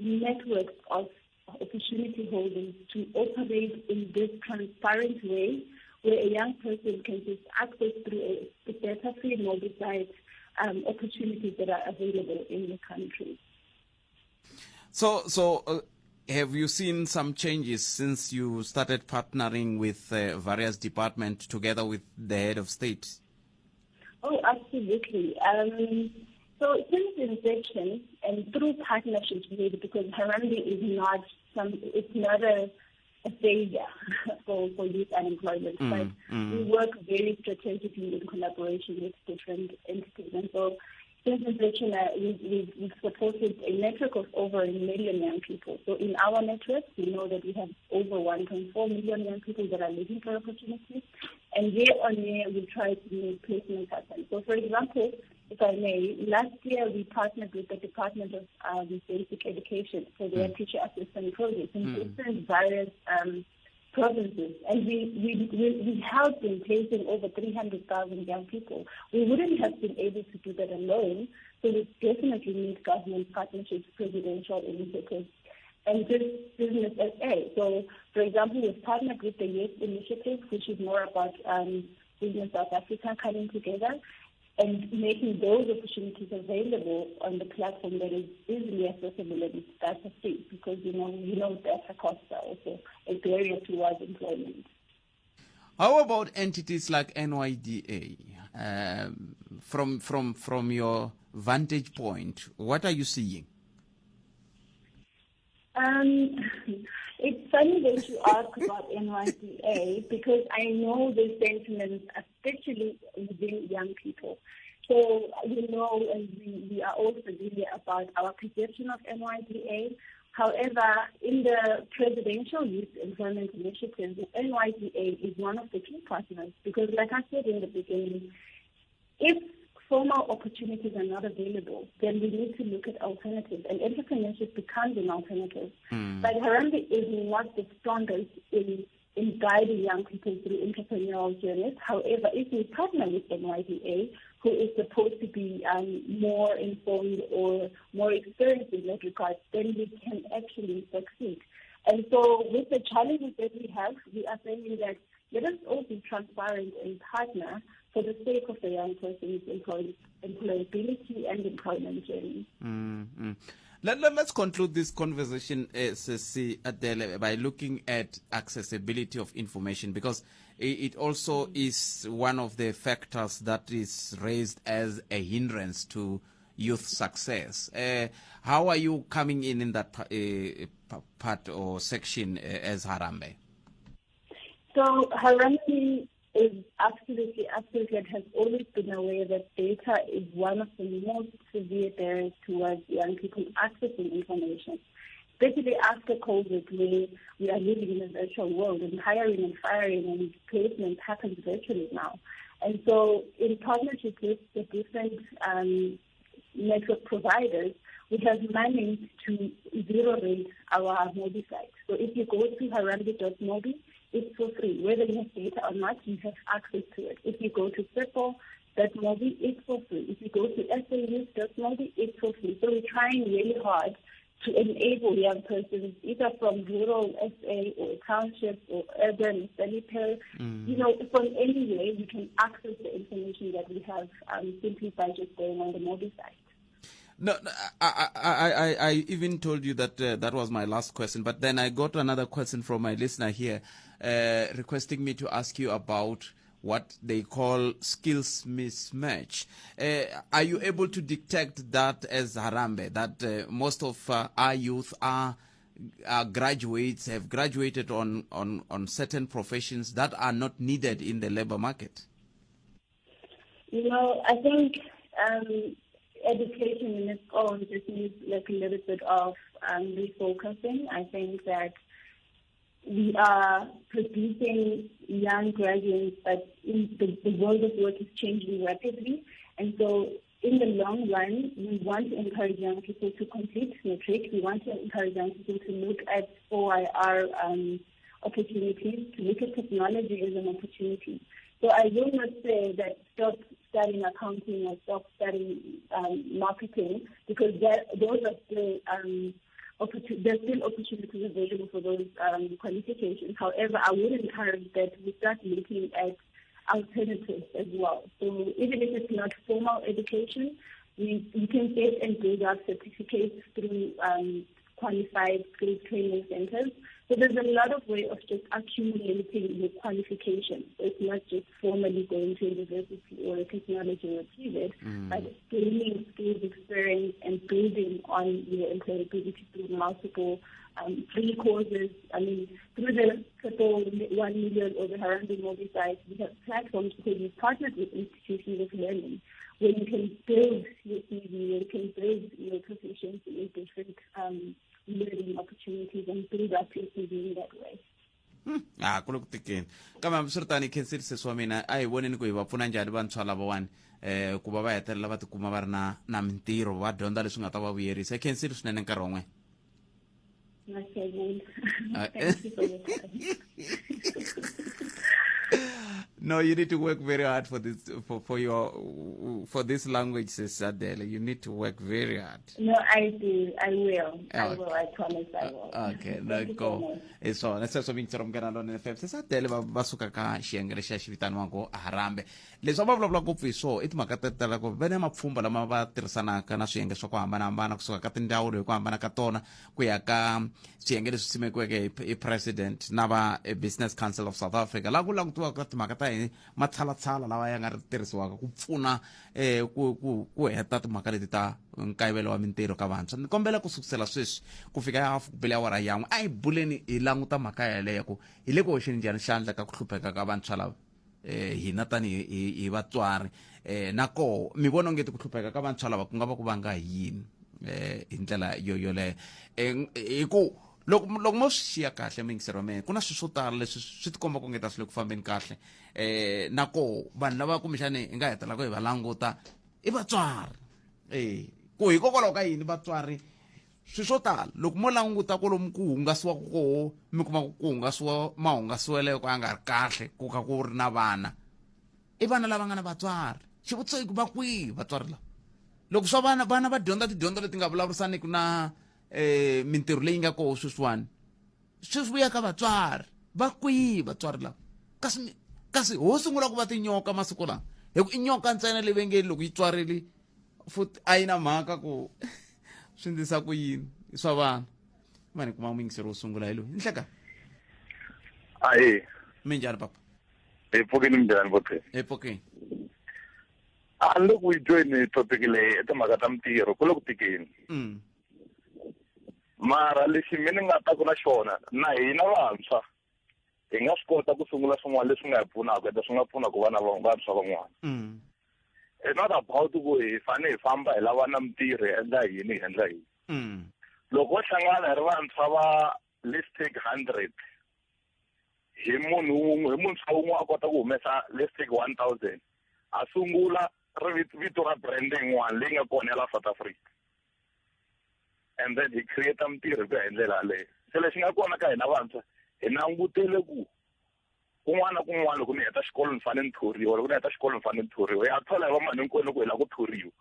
networks of opportunity holders to operate in this transparent way where a young person can just access through a data-free mobile site opportunities that are available in the country. So have you seen some changes since you started partnering with various departments together with the head of state? Oh, absolutely. So since inception and through partnerships, really, because Harambee is not it's not a failure for youth unemployment, but we work very strategically in collaboration with different entities. And so Since inception, we've supported a network of over 1 million young people. So in our network, we know that we have over 1.4 million young people that are looking for opportunities. And year on year, we try to make placements happen. So, for example, if I may, last year we partnered with the Department of Basic Education for their teacher assistant project in different various provinces, and we helped in placing over 300,000 young people. We wouldn't have been able to do that alone, so we definitely need government partnerships, presidential initiatives, and just Business SA. So, for example, we've partnered with the YES Initiative, which is more about Business South Africa coming together and making those opportunities available on the platform that is easily accessible and it's data free, because you know data costs are also a barrier towards employment. How about entities like NYDA? From your vantage point, what are you seeing? It's funny that you ask about NYDA, because I know the sentiments, especially within young people. So we know, and we are all familiar about our perception of NYDA. However, in the Presidential Youth Employment Initiative, the NYDA is one of the key partners, because like I said in the beginning, if formal opportunities are not available, then we need to look at alternatives, and entrepreneurship becomes an alternative. But Harambee is not the strongest in guiding young people through entrepreneurial journeys. However, if we partner with NYDA, who is supposed to be more informed or more experienced in that regard, then we can actually succeed. And so with the challenges that we have, we are saying that let us all be transparent and partner for the sake of the young person's employability and employment journey. Mm-hmm. Let's conclude this conversation, Sisi Adele, by looking at accessibility of information, because it also is one of the factors that is raised as a hindrance to youth success. How are you coming in that part or section as Harambee? So Harambee is absolutely and has always been aware that data is one of the most severe barriers towards young people accessing information. Especially after COVID, where we are living in a virtual world and hiring and firing and placement happens virtually now. And so in partnership with the different network providers, we have managed to zero rate our Mobi site. So if you go to harambee.mobi, it's for free. Whether you have data or not, you have access to it. If you go to Sipho.mobi, it's for free. If you go to SAYouth.mobi, it's for free. So we're trying really hard to enable young persons, either from rural SA or townships or urban, semi-per, from anywhere, you can access the information that we have simply by just going on the Mobi site. No, I even told you that that was my last question, but then I got another question from my listener here, requesting me to ask you about what they call skills mismatch. Are you able to detect that as Harambee, that most of our youth are graduates, have graduated on certain professions that are not needed in the labor market? You know, I think education in its own just needs like a little bit of refocusing. I think that we are producing young graduates, but in the world of work is changing rapidly. And so in the long run, we want to encourage young people to complete matric. We want to encourage young people to look at 4IR opportunities, to look at technology as an opportunity. So I will not say that stop studying accounting or stop studying marketing, because those are still there's still opportunities available for those qualifications. However, I would encourage that we start looking at alternatives as well. So even if it's not formal education, we can get and build up certificates through qualified skills training centers. So there's a lot of way of just accumulating your qualifications. It's not just formally going to university or a technology or TVET, but gaining skills, experience, and building on your employability through multiple free courses. I mean, through the 1 million or the Harambee Mobi site, we have platforms because we've partnered with institutions of learning where you can build your CV, where you can build your proficiency in different learning opportunities and build up your CV in that way. A ku le ku tikeni, kambe hambiswiritano hi khensile sesi wa mina. A hi voneni ku hi va pfuna njhani vantshwa lavawani ku va va hetelela va tikuma va ri na mintirho, va dyondza leswi nga ta va vuyerisa. Hi khensile swinene nkarhi wa n'wina. Thank you for your time. No, you need to work very hard for this, for this language, Sis Adele. You need to work very hard. No, I do. I will. I will. I promise I will. Okay, no. Thank you so go much. Hi swona sweswo, mintshero Munghana Lonene FM. Sis Adele va suka ka xiyenge lexiya xi vitaniwaka Harambe. Leswi a va vulavula ngopfu hi swona i timhaka ta tala ku va na mapfhumba lama va tirhisanaka na swiyenge swa ku hambanahambana, kusuka ka tindzawulo hi ku hambana ka tona, ku ya ka swiyenge leswi simekiweke hi president na va Business Council of South Africa, laha ku langutiwaka timhaka ta hi matshalatshala lawa ya nga ri tirhisiwaka ku pfuna ku heta timhaka leti ta nkayivelo wa mintirho ka vantshwa. Ni kombela ku sukusela sweswi ku fika ya hafu ku bele awara yan'we, a hi buleni hi languta mhaka yeleyo ku hi le ku hoxeni njhani xandla ka ku hlupheka ka vantshwa lava, hina tanihi hi vatswari, na koho mi vona ongeti ku hlupheka ka vantshwa lava ku nga va ku vanga hi yini, hi ndlela yo yoleyo, hi ku loko mo swi xiya kahle, muyingiseri wa mina, ku na swilo swo tala leswi swi tikomba ku ngeta swi le ku fambeni kahle, na koho vanhu lava kumbexani hi nga hetelaka hi va languta i vatswari, ku hikokwalaho ka yini vatswari swilo swo tala loko mo languta kwalomu ku hungasiwaka koho, mi kuma ku hungasiwa mahungasiwelo yo ka ya nga ri kahle, ku kha ku ri na vana, i vana lava nga na vatswari. Xivutiso i ku va kwihi vatswari lava loko swa vana va dyondza tidyondzo leti nga vulavurisaniki na mintirho leyi nga koho sweswiwani, swi vuya ka vatswari? Va kwihi vatswari lava? Kasi ho sungula ku va tinyoka masiku lawa, hi ku i nyoka ntsena leyi va nge loko yi tswarile futhi a yi na mhaka ku swi ndlisa ku yini i swa vana. Mani kuma muyingiseri wo sungula hi loyi. Nhleka. Ahe. Minjhani, papa? Hi pfukini, minjhani vote? Hi pfukini. A ni le ku yi tweni topic leyi i timhaka ta mintirho, ku le ku tikeni. Mara lexi mi ni nga ta ku na xona, na hina vantshwa hi nga swi kota ku sungula swin'wana leswi nga hi pfunaka, ende swi nga pfuna ku vana vantshwa van'wana. It's not about ku hi fanele hi famba hi lava na mintirho, hi endla yini, hi endla yini. Loko ho hlangana hi ri vantshwa va, let's take 100, hi munhu wun'we, hi muntshwa wun'we a kota ku humesa, let's take 1000, a sungula ri vito ra brand yin'wana leyi nga kona ya la South Africa, and then hi create mintirho hi ku ya hi ndlela yaleyo. Se lexi nga kona ka hina vantshwa, hi langutele ku kun'wana na kun'wana loko ni heta xikolo ni fanele ni thoriwa, loko ni heta xikolo ni fanele ni thoriwa. Ya thola hi va mani hinkwenu loko hi lava ku thoriwa?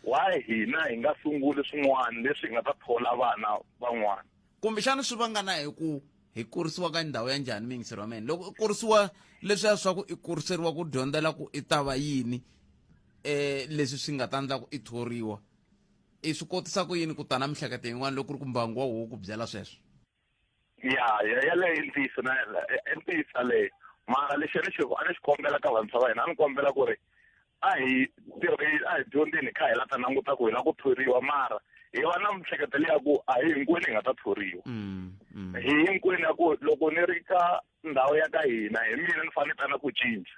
Why hina hi nga sunguli swin'wana leswi hi nga ta thola vana van'wana? Kumbexana swi vanga na hi ku hi kurisiwa ka ndhawu ya njhani, muyingiseri wa mina. Loko i kurisiwa leswiya swa ku i kuriseriwa ku dyondzela ku i ta va yini, leswi swi nga ta endla ku i thoriwa, i swi kotisa ku yini ku ta na mihleketo yin'wana loko ku ri ku mbangu wa woho ku byela sweswo? Ya, yaleyo i ntiyiso, na i ntiyiso yaleyo. Mara lexi a ni xi kombela ka vantshwa va hina, a ni kombela ku ri a hi tirhi, a hi dyondzeni, hi kha hi la ta languta ku hi lava ku thoriwa, mara hi va na mihleketo leya ku a hi hinkwenu hi nga ta thoriwa. Hi hinkwenu ya ku loko ni ri ka ndhawu ya ka hina, hi mina ni fanele ta na ku cinca.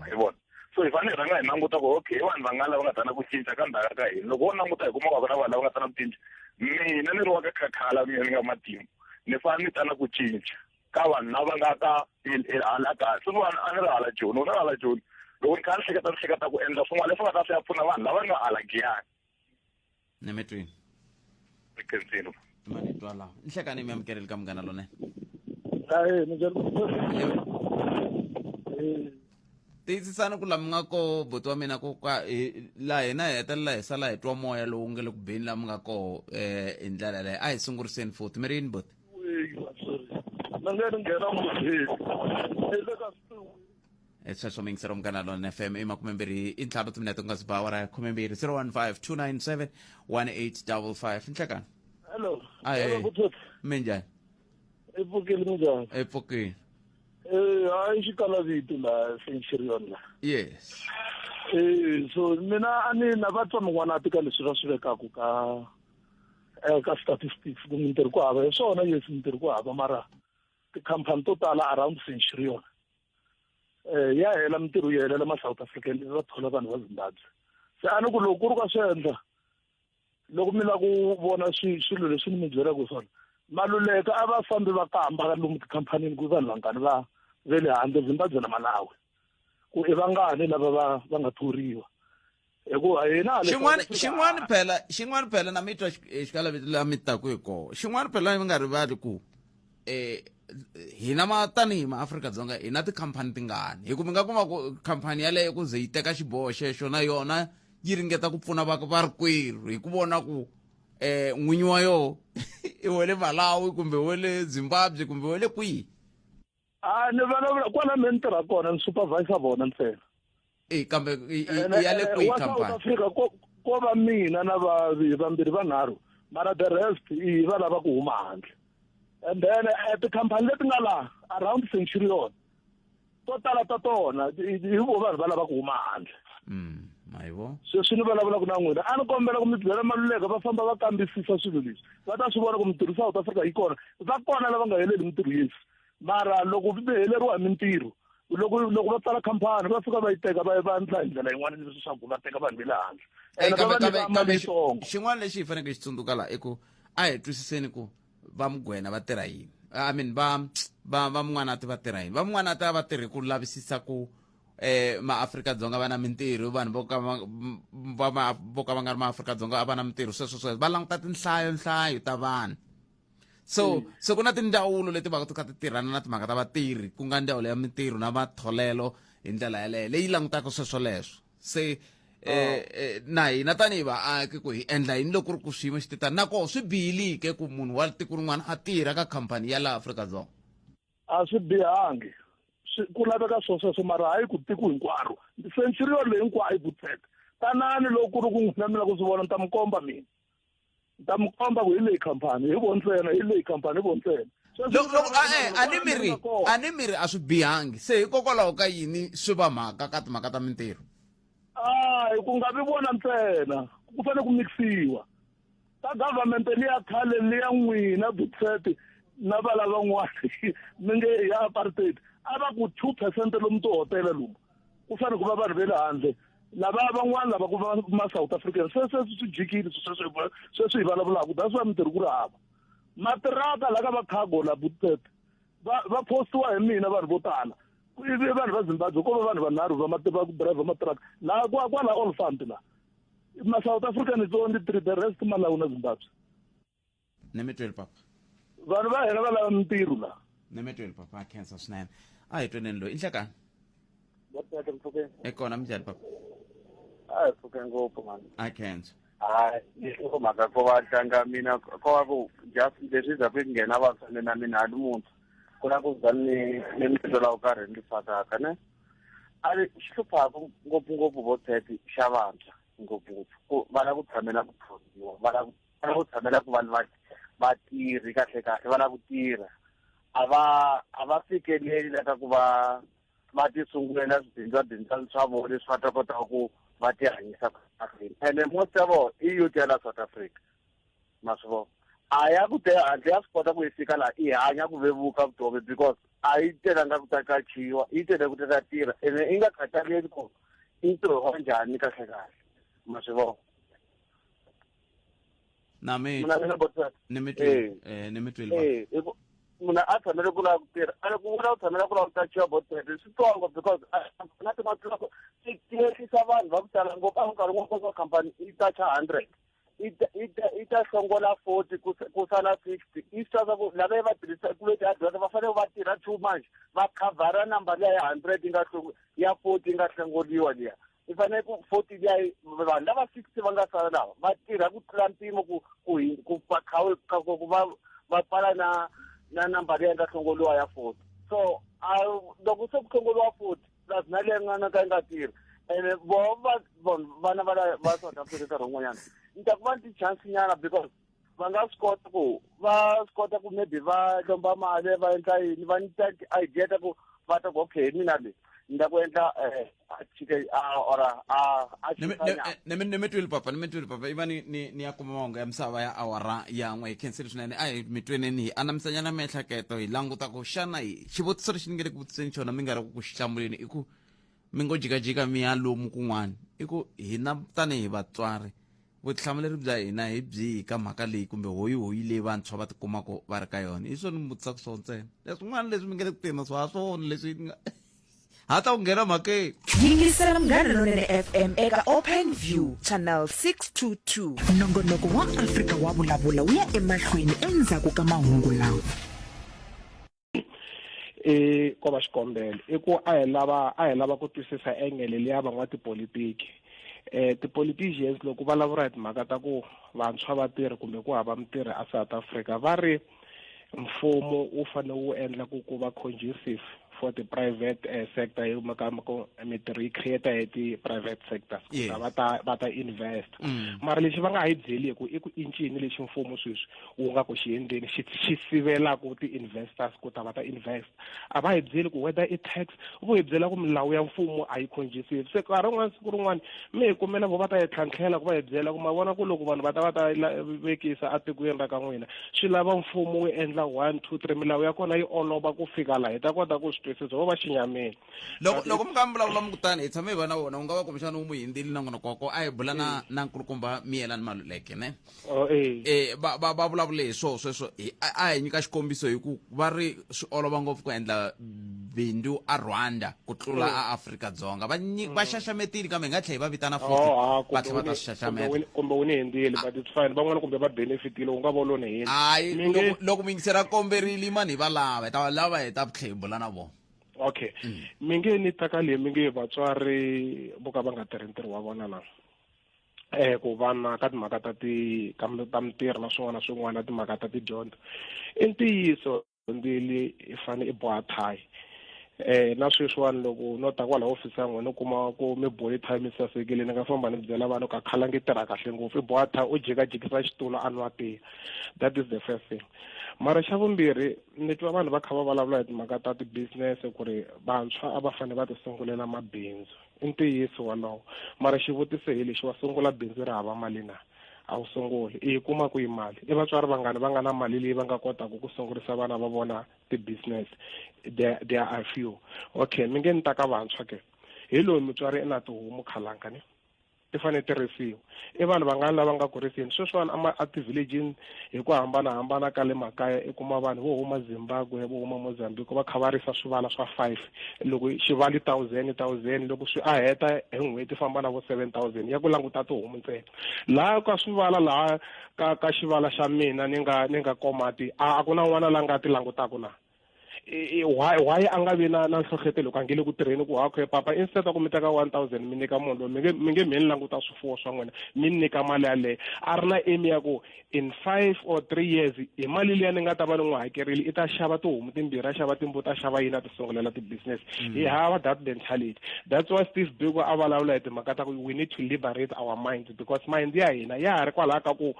Hi vona. So hi fanele hi rhanga hi languta ku okay, i vanhu va nga lava nga ta na ku cinca ka ndhawu ya ka hina. Loko wo languta hi kuma ku na vanhu lava nga ta na ku cinca, mina ni ri wa ka Khakhala, mina ni nga matimu, ni fanele ni ta na ku cinca ka vanhu lava nga ka hala kaya. Se vanhu a ni ri hala Joni, u ni ri hala Joni, loko ni kha ni hleketa, ni hleketa ku endla swin'wana leswi nga ta swi ya pfuna vanhu lava nga hala Giyani. Ni mi twini. Khensile. Mani twa laha. Nhlekani, mi amukeleli ka Munghana Lonene. Ahe, minjhani? Tiyisisani ku laha mi nga koho, buti wa mina, ku ka laha hina hi hetelela hi sala hi twa moya lowu nga le ku beni laha mi nga koho, hi ndlela yaleyo. A hi sunguriseni futhi. Mi ri yini, buti? Na nge ni nghena mudeni le ka Sweswo, muyingiseri wa Munghana Lona FM, i 25 timinete ku nga si ba awara ya 12, 015 297 1855. Nhlekani. Hello. Ahee. Hello, Buthethe. Minjhani? I pfukile minjhani? I pfukile. Eh, hayi xikalavito laha Centurion la. Yes. Eh, so mina a ni na va twa min'wana ka leswi va swi vekaku ka ka statistics ku mintirho ku hava hi swona yes mintirho ku hava mara tikhampani to tala around Centurion ya hela mintirho yi helela ma South African va thola vanhu va Zimbabwe se a ni ku loko ku ri ka swi endla loko mi lava ku vona swilo leswi ni mi byelaka swona Maluleka a va fambi va kamba lomu tikhamphanini ku vanhu vangani va ve le handle Zimbabwe na Malawi ku i vangani lava va nga thoriwa hikuva hina xin'wana xin'wana phela xin'wana phela na mi twa xikalavito la mi taku hi koho xin'wana phela mi nga rivali ku hina ma tanihi maAfrika-Dzonga hi na tikhampani tingani hi ku mi nga kuma ku khampani yaleyo ku ze yi teka xiboho xexo na yona yi ringeta ku pfuna varikwerhu hi ku vona ku n'winyi wa yoho i wa le Malawi kumbe wa le Zimbabwe kumbe wa le kwihi. A ni vulavula kwala me ni tirha kona ni supervisor vona ntsena. E kambe i ya le kwihi khampani? South Africa ko va mina na vambirhi vanharhu mara the rest i va lava ku huma handle. And then tikhampani leti nga laha around Centurion to tala ta tona hi vo vanhu va lava ku huma handle. Mayivo. Sweswi ni vulavulaka na n'wina a ni kombela ku mi byela Maluleka va famba va kambisisa swilo leswi va ta swi vona ku mintirho South Africa yi kona va kona lava nga heleli mintirho yesi mara loko vi heleriwa hi mintirho loko va pfala khampani va fika va yi teka va va endla hi ndlela yin'wana leswaku va teka vanhu va le handle ene va va nyika xin'wana lexi hi faneleke xi tsundzuka laha i ku a hi twisiseni ku va Mugwena va tirha yini I mean va va va Mun'wanati va tirha yini va Mun'wanati a va tirhi ku lavisisa ku maAfrika-Dzonga va na mintirho vanhu vo ka va vo ka va nga ri maAfrika-Dzonga a va na mintirho sweswo sweswo va languta tinhlayo nhlayo ta vanhu so so ku na tindzawulo leti va ti kha ti tirhana na timhaka ta vatirhi ku nga ndzawulo ya mintirho na matholelo hi ndlela yaleyo leyi langutaka sweswo leswo se na hina tanihi vaaki ku hi endla yini loko ku ri ku xiyimo xi titana nakoho swi bihilike ku munhu wa tiko rin'wana a tirha ka khampani ya laha Afrika-Dzonga a swi bihangi ku laveka swo sweswo mara hayi ku tiko hinkwaro Centurion leyi hinkwayo Buthethe tanani loko ku ri ku n'wina mi lava ku swi vona ni ta mi komba mina ni ta mi komba ku hi leyi khampani hi vo ntsena hi leyi khampani hi vo ntsena loko a ni miri a swi bihangi se hikokwalaho ka yini swi va mhaka ka timhaka ta mintirho a hi ku nga vi vona ntsena ku fanele ku mixiwa ta government liya khale liya n'wina Buthethe na vala van'wana mi nge ya apartheid a va ku 2% lomu tihotela lomu ku fanele ku va vanhu ve le handle lava van'wana lava ku va ma South African se se swi jikile sweswi hi vulavulaka that's why mintirho ku ri hava matiraka la ka va cargo la Buthethe va postiwa hi mina vanhu vo tala ivi vanhu va Zimbabwe ko va vanhu vanharhu va va ku driver matiraka laha kwala Olifant la ma South African is only 3 the rest Malawi na Zimbabwe. Ni mi tweli papa. Vanhu va hina va lava mintirho la. Ni mi tweli papa khensa swinene. A hi tweneni loyi i nhlekani. E kona minjhani papa? A hi pfuke ngopfu mani. A khensa. Hayi i mhaka ko va tlanga mina ko va ku just leswi za ku nghena vantshwa na mina a ni muntshwa ku na ku za ni ni mi la ku karhi ni fakaka ne a ri xi hluphaku ngopfungopfu vo tete xa vantshwa ngopfungopfu ku va lava ku tshamela ku thoriwa va lava ku tshamela ku vanhu va vatirhi kahle kahle va lava ku tirha a va fikeleli la ka ku va va ti sungulela swibindzwabindzwana swa vona leswi va ta kotaka ku va ti hanyisa mahlweni ene most ya vona i youth ya la South Africa ma swi vona a ya ku te handle ya swi kota ku yi fika laha i hanya ku vevuka vutomi because a yi telanga ku ta qachiwa yi tele ku ta tirha ene i nga khathaleli ku i ntirho wa njhani kahle kahle ma swi vona na mi ni mi tweli ni mi tweli munhu a tshamele ku lava ku tirha a ku vula ku tshamela ku lava ku qachiwa botete switsongo because na timatlako ti ehlisa vanhu va ku tala ngopfu a nkarhi wun'wana ka khampani yi qacha 100 i ta hlongola 40 ku sala 60 i swi twa ku lava va tirhisa ku ve ti-advert va fanele va tirha too much va khavhara number liya ya 100 yi nga ya 40 yi nga hlongoliwa liya i fanele ku 40 liya vanhu lava 60 va nga sala lava va tirha ku tlula mpimo ku ku ku va khawe ku va va pfala na number liya yi nga hlongoliwa ya 40 so loko se ku hlongoliwa 40 plus na leyi nga na ka yi nga tirhi ene vo va vana va va South Africa nkarhi wun'wanyana ni ta ku va ni ti-chance nyana because Va nga swi kota ku va swi kota ku maybe va lomba mali va endla yini, va nyika ti-idea ta ku va ta ku okay mina le ni ta ku endla or a ni mi twile papa, ni mi twile papa. Iva ni ni ni ya kuma mahungu ya misava ya awara ya n'we. Hi khensile swinene. A hi mi tweneni, hi anamisanyana miehleketo, hi languta ku xana hi xivutiso lexi ni nge le ku vutiseni xona mi nga ri ku xi hlamuleni, i ku mi ngo jikajika mi ya lomu kun'wana, i ku hina tanihi vatswari vutihlamuleri bya hina hi byihi ka mhaka leyi kumbe hoyihoyi leyi vantshwa va tikumaka va ri ka yona. Hi swona mi vutisaka swona ntsena, leswin'wana leswi mi nge le ku teni swa ha swona leswi nga ha ta ku nghena mhakeni. Yingisela Munghana Lonene FM eka Open View Channel 622. Nongonoko wa Afrika wa Vulavula wu ya emahlweni endzhaku ka mahungu lawa. I ko va xikombelo i ku a hi lava ku twisisa engele liya van'watipolitiki, ti-politicians loko vulavula hi timhaka ta ku vantshwa va tirhi kumbe ku hava mintirho a South Africa, va ri mfumo wu fanele wu endla ku ku va conducive for the private sector, hi mhaka ku mintirho yi create hi ti-private sectors ku ta va ta invest. Mara lexi va nga ha yi byeli ku i ku i ncini lexi mfumo sweswi wu nga ku xi endleni xi sivelaku ti-investors ku ta va ta invest. A va hi byeli ku whether i tax, vo hi byela ku milawu ya mfumo a yi conducive. Se nkarhi rin'wana, siku rin'wana mi hi kumela vo va ta hi tlhantlhela ku va hi byela ku ma vona ku loko vanhu va ta va ta vekisa etikweni ra ka n'wina, swi lava mfumo wu endla one, two, three, milawu ya kona yi olova ku fika laha hi ta kota ku swi twisisa. Vo va xinyameni. Loko mi nga mi vulavula mi kutani hi tshame hi va na wona, wu nga va kumbexana wu mu hindzile nongonoko wa ko. A hi bula na nkulukumba Miyelani Maluleke ne. Oh, eh. Va vulavule hi swoho sweswo. A hi nyika xikombiso hi ku va ri swi olova ngopfu ku endla bindzu a Rwanda ku tlula a Afrika-Dzonga. Va xaxametile, kambe hi nga tlhela hi va vitana futhi. Oh, ha, va tlhela va ta swi xaxameta. Kumbe wu ni hindzile, but it's fine. Van'wana kumbe va benefitile, u nga va u lo ni hindza. Hayi. Mi nge Loko muyingiseri a komberile mani, hi va lava, hi ta va lava, hi ta tlhela hi bula na vona. Okay, mi nge ni ta ka leyi mi nge vatswari vo ka va nga tirhi ntirho wa vona na ku vana ka timhaka ta ti ka ta mintirho na swin'wana na swin'wana, timhaka ta tidyondzo. I ntiyiso ndili i fane i boha thayi. Na sweswiwani loko no ta kwala ofisi ya n'wina, u kuma ku mi bohe thayi, mi sasekile, ni nga famba ni byela vanhu ka khalangi tirha kahle ngopfu. I boha thayi, u jikajikisa xitulu, a nwa tiya. That is the first thing. Mara xa vumbirhi, ni twa vanhu va kha va vulavula hi timhaka ta ti-business ku ri vantshwa a va fanele va ti sungulela mabindzu. I ntiyiso walowo, mara xivutiso hi lexi: wa sungula bindzu ri hava mali na? A wu sunguli. I yi kuma kwihi mali? I vatswari vangani va nga na mali leyi va nga kotaka ku sungurisa vana va vona ti-business? There are few. Okay, mi nge ni ta ka vantshwa ke. Hi loyi mutswari i na tihomu, khalanga ni ti fanele ti risiwa. I vanhu vangani lava nga ku riseni sweswiwani a ti-villagini hi ku hambanahambana ka le makaya? I kuma vanhu vo huma Zimbabwe, vo huma Mozambique, va kha va risa swivala swa 5. Loko xivali thousand thousand, loko swi a heta hi n'hweti, famba na vo 7000 ya ku languta tihomu ntsena laha ka swivala. Laha ka xivala xa mina ni nga komati, a ku na n'wana la nga ti langutaka na. Why a nga vi na nhlohlotelo loko a nge le ku tirheni ku okay papa, instead of ku mi teka 1000 mi nyika munhu loyi, mi nge mi ni languta swifuwo swa n'wina, mi ni nyika mali yaleyo, a ri na aim ya ku in 5 or 3 years hi mali liya ni nga ta va ni n'wi hakerile i ta xava tihomu timbirhi, a xava timbuti, a xava yini, a ti sungulela ti-business. Hi hava that mentality. That's why Steve Biko a vulavula hi timhaka ta ku we need to liberate our minds, because mind ya hina ya ha ri kwalaha ka ku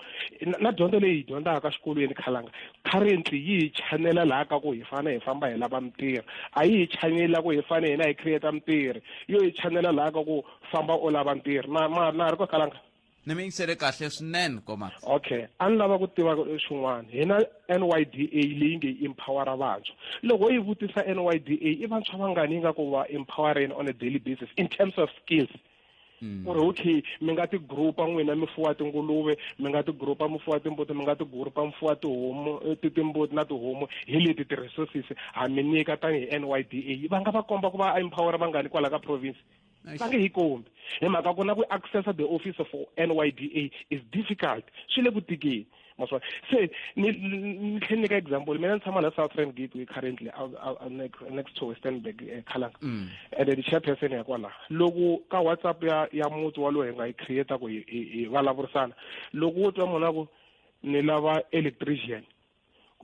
na dyondzo leyi hi dyondzaka xikolweni, khalanga, currently yi hi chanela laha ka ku hi fane hi famba hi lava mintirho. A yi hi chanela ku hi fane hina hi create mintirho, yo hi chanela laha ka ku famba u lava ntirho na na ri ko, khalanga. Ni mi yingisele kahle swinene, Komati. Okay, a ni lava ku tiva xin'wana. Hina NYDA leyi nge empowera vantshwa, loko yi vutisa NYDA, i vantshwa vangani yi nga ku va empowering on a daily basis in terms of skills? Ku ri okay, mi nga ti groupa n'wina mi fuwa tinguluve, mi nga ti groupa mi fuwa timbuti, mi nga ti groupa mi fuwa tihomu, timbuti na tihomu, hi leti ti-resources ha mi nyika tanihi NYDA. Va nga va komba ku va empower vangani kwala ka province? Va nge hi kombi, hi mhaka ku na ku accessa the office of NYDA is difficult, swi le ku tikeni maswona. Se ni tlhela nyika example. Mina ni tshama la South Rand Gateway currently, next to Westernburg, Khalanga, and the chairperson ya kwala, loko ka WhatsApp ya muti walowo hi nga yi create ku hi vulavurisana, loko wo twa munhu a ku ni lava electrician.